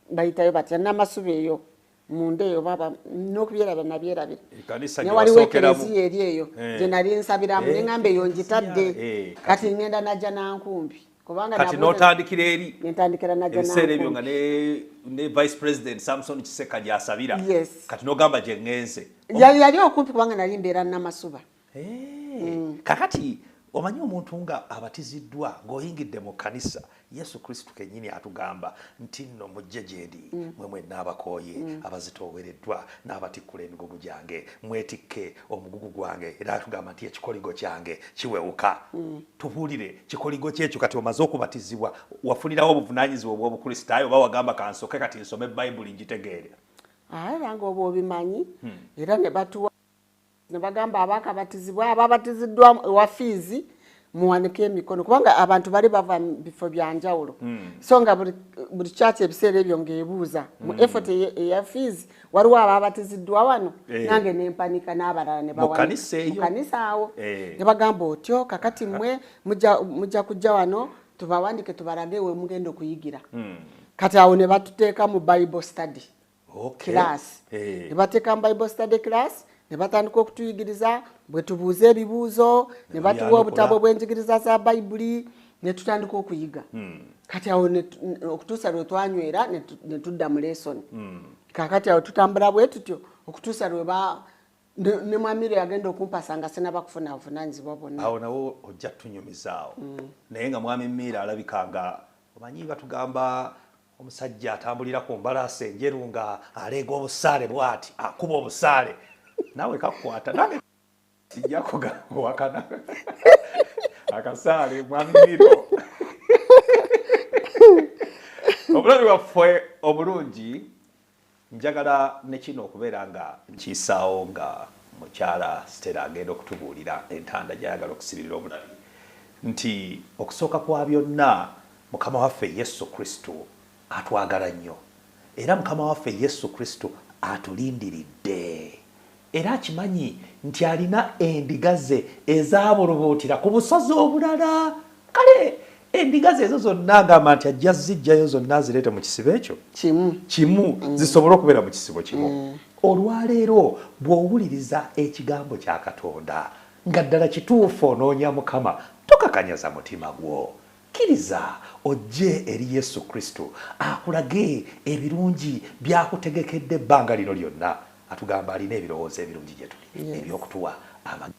bayitayo batya namasuba eyo munda eyo, baba n'okubyerabira nabyerabira. Ekkanisa Ne gye waliwo wasookeramu. ekereziya eri eyo gye nali nsabiramu. Neŋŋamba, "Eyo ngitadde, kati ŋŋenda najja nankumbi," kubanga Kati n'otandikira eri. Nentandikira najja Ebiseera ebyo nga nankumbi. ne Vice President Samson Kiseka gyasabira. Yes. Kati n'ogamba, "Gye ŋŋenze." Yali okumpi kubanga nali mbeera Namasuba. Kakati omanyi omuntu nga abatiziddwa ng'oyingidde mu kkanisa, Yesu Kristo kennyini atugamba nti nno, "Mujje gye ndi mwe mwenna abakooye, abazitoowereddwa, n'abatikkula emigugu gyange, mwetikke omugugu gwange." Era atugamba nti ekikoligo kyange kiwewuka. Tubuulire kikoligo kyekyo. Kati omaze okubatizibwa, wafunirawo obuvunaanyizibwa obw'obukristaayo, oba wagamba, "Kansoke kati nsome Bayibuli ngitegeere"? Era nga oba obimanyi, era ne batuwa ne bagamba, "Abakabatizibwa, ababatiziddwa ewa fiizi, muwanike emikono," kubanga abantu bali bava mu bifo byanjawulo. So nga buli kyaki ebiseera ebyo ng'ebuuza mu effort eya fiizi, waliwo ababatiziddwa wano? Nange nempanika n'abalala ne Mu bawanika. kanisa eyo? Mu kanisa awo. Ne bagamba otyo, "Kakati mmwe mujja kujja wano tubawandike, tubalage we mugenda okuyigira." Kati awo ne batuteeka mu Bible study class. Ne bateeka mu Bible study class, ne batandika okutuyigiriza bwe tubuuza ebibuuzo, ne batuwa Babyanukula. obutabo bw'enjigiriza za Bayibuli, ne tutandika okuyiga. Kati awo okutuusa lwe twanywera, ne tudda mu lesson. Kakati awo tutambula bwe tutyo okutuusa lwe ba ne mwamire yagenda okumpasa nga sinaba kufuna buvunaanyizibwa bwonna. Awo nawo ojja tunyumizaawo. Naye nga mwami Miira alabika nga omanyi batugamba omusajja atambulira ku mbalaasi enjeru nga aleega obusaale bw'ati, akuba obusaale, naawe kakukwata. Nange sijja kuwakana akasaale. Mwami Miiro, omulabi waffe omulungi, njagala ne kino okubeera nga nkiyisaawo nga mukyala Stella agenda okutubuulira entanda gy'ayagala okusibirira omulabi, nti okusooka kwa byonna, Mukama waffe Yesu Kristo atwagala nnyo, era Mukama waffe Yesu Kristo atulindiridde, era akimanyi nti alina endiga ze ezaabulubuutira ku busozi obulala. Kale endiga ze ezo zonna agamba nti ajja zijjayo zonna azireete mu kisibo ekyo kimu. Kimu, zisobole okubeera mu kisibo kimu. Olwaleero bw'owuliriza ekigambo kya Katonda nga ddala kituufu onoonya Mukama, tokakanyaza mutima gwo. Kkiriza ojje eri Yesu Kristo akulage ebirungi by'akutegekedde ebbanga lino lyonna. Atugamba alina ebirowoozo ebirungi gye tuli, ebyokutuwa amagezi.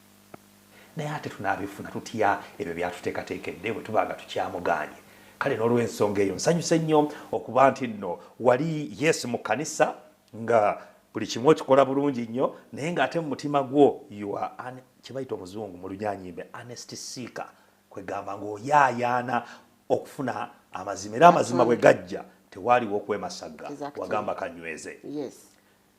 Naye ate tunaabifuna tutya ebyo byatuteekateekedde bwe tuba nga tukyamugaanye? Kale n'olw'ensonga eyo nsanyuse nnyo okuba nti nno wali yesu mu kkanisa nga buli kimu okikola bulungi nnyo, naye ng'ate mu mutima gwo you are kye bayita omuzungu mu lunyanyimbe honest seeker, kwegamba ng'oyaayaana okufuna amazima, era amazima bwe gajja tewaaliwo okwemasagga. Wagamba, "Kanyweze."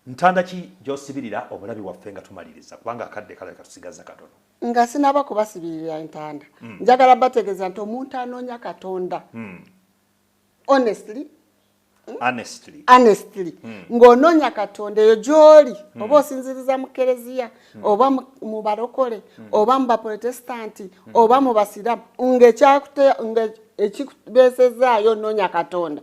Ntanda ki gy'osibirira omulabi waffe nga tumaliriza, kubanga akadde kalabika tusigaza katono? Nga sinaba kubasibirira entanda, njagala bategeeza nti omuntu anoonya Katonda honestly Honestly ng'onoonya Katonda eyo gy'oli, oba osinziriza mu kereziya, oba mu balokole, oba mu baprotestanti, oba mu basiraamu, ng'ekikubeesezaayo onoonya Katonda,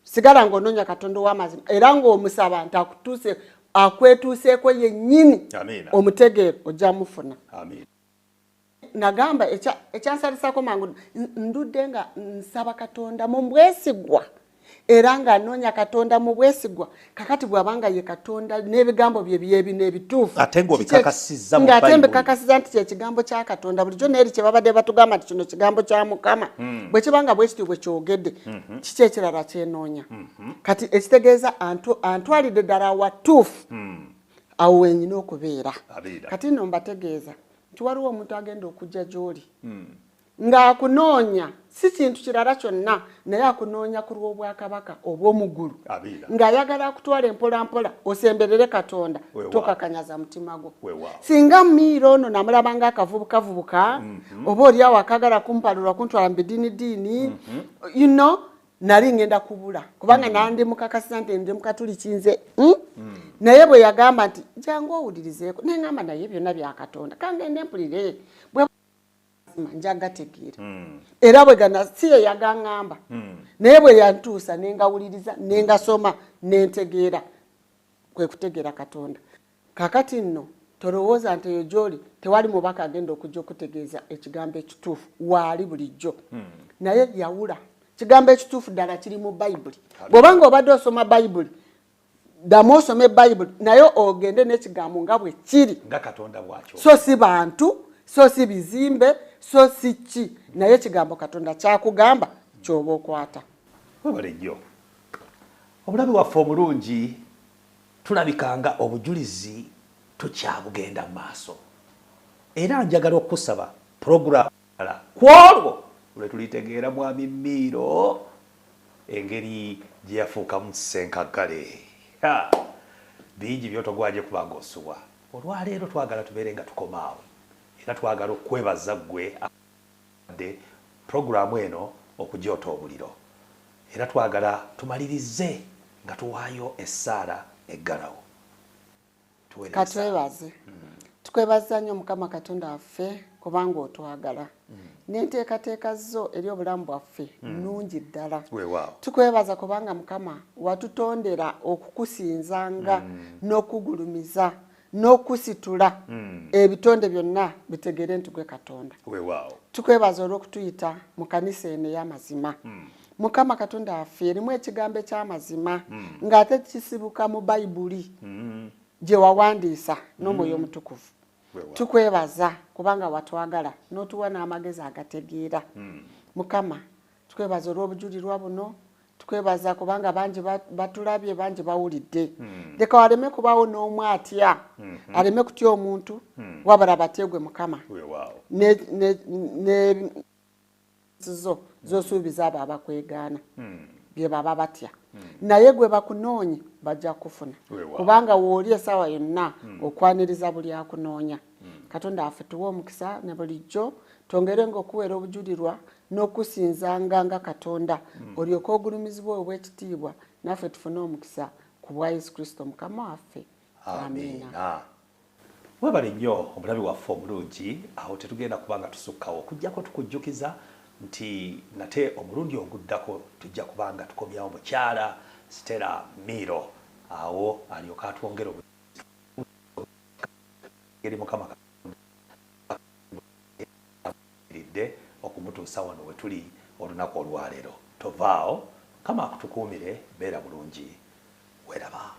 sigala ng'onoonya Katonda ow'amazima era ng'omusaba nti akutuuse, akwetuuseeko yennyini, omutegeero ojja mufuna. Nagamba ekyansalisako mangu, ndudde nga nsaba Katonda mu bwesigwa era nga anoonya Katonda mu bwesigwa. Kakati bw'abanga ye Katonda n'ebigambo bye byebino ebituufu, ate ng'obikakasizza mu ng'ate Bayibuli. Mbikakasizza nti kyekigambo kya Katonda. Bulijjo neeri kye babadde batugamba nti kino kigambo kya Mukama, bwe kiba nga bwe kityo bwe kyogedde, kiki ekirala kyenoonya? Kati ekitegeeza antwalidde ddala watuufu, awo wenyina okubeera. Kati nno mbategeeza nti waliwo omuntu agenda okujja gy'oli ng'akunoonya si kintu kirala kyonna, naye akunoonya ku lw'obwakabaka obw'omuggulu, ng'ayagala akutwala empolampola osemberere Katonda. Tokakanyaza mutima gwo. Singa Miiro ono namulaba nga akavubukavubuka, oba oli awo akagala kumpalulwa kuntwala mu bidiinidiini, nali ngenda kubula, kubanga nandi mukakasiza nti ndi mukatuliki nze, Naye bwe yagamba nti jangu owulirizeeko, neŋŋamba naye byonna bya Katonda, kangende mpulire, bwe mazima njagategeera. Era bwe gana si ye yagaŋŋamba, naye bwe yantuusa nengawuliriza, nengasoma, nentegeera, kwe kutegeera Katonda. Kakati nno tolowooza nti eyo gy'oli tewali mubaka agenda okujja okutegeeza ekigambo ekituufu. Waali bulijjo, naye yawula kigambo ekituufu ddala kiri mu Bayibuli. Bw'obanga obadde osoma Bayibuli, ddamu osome Bayibuli, naye ogende n'ekigambo nga bwe kiri, nga Katonda bw'akyo, so si bantu, so si bizimbe, so si ki, naye ekigambo Katonda kyakugamba ky'oba okwata. Webale nnyo omulabi waffe omulungi. Tulabika nga obujulizi tukyabugenda mu maaso, era njagala okukusaba pulogulaamu endala ku olwo lwe tulitegeera Mwami Miiro engeri gye yafuukamu ssenkaggale. Ha! Bingi by'otogwanye kuba ng'osubwa. Olwaleero twagala tubeere nga tukoma awo, era twagala okukwebaza ggwe akwadde pulogulaamu eno okugyota omuliro. Era twagala tumalirize nga tuwaayo essaala eggalawo. Tuweereza. Katwebaze. Tukwebaza nnyo Mukama Katonda waffe, kubanga otwagala, n'enteekateeka zo eri obulamu bwaffe nnungi ddala. Tukwebaza kubanga Mukama watutondera okukusinzanga n'okugulumiza n'okusitula ebitonde byonna bitegeere nti gwe Katonda. Tukwebaza olw'okutuyita mu kanisa eno ey'amazima. Mukama Katonda waffe, erimu ekigambo eky'amazima, ng'ate kisibuka mu Bayibuli gye wawandiisa n'Omwoyo Omutukuvu. Tukwebaza kubanga watwagala n'otuwa n'amagezi agategeera. Mukama, tukwebaza olw'obujulirwa buno. Tukwebaza kubanga bangi batulabye, bangi bawulidde. Leka waleme kubaawo n'omu atya, aleme kutya omuntu, wabula batye gwe Mukama ne zo zosuubiza abo abakwegaana bye baba batya, naye gwe bakunoonye bajja kufuna, kubanga wooli essaawa yonna okwaniriza buli akunoonya. Katonda waffe, tuwe omukisa ne bulijjo twongere nga okuweera obujulirwa n'okusinzanga nga Katonda, olyoke ogulumizibwa obw'ekitiibwa, naffe tufune omukisa ku bwa Yesu Kristo Mukama waffe. Amiina. Webale nnyo omulabi waffe omulungi. Awo tetugenda kuba nga tusukkawo, okuggyako tukujjukiza nti nate omulundi oguddako tujja kuba nga tukomyawo mukyala Stella Miiro, awo alyoke atwongere engeri Mukama ridde okumutuusa wano we tuli olunaku olwaleero. Tovaawo, Mukama akutukuumire, beera bulungi, weeraba.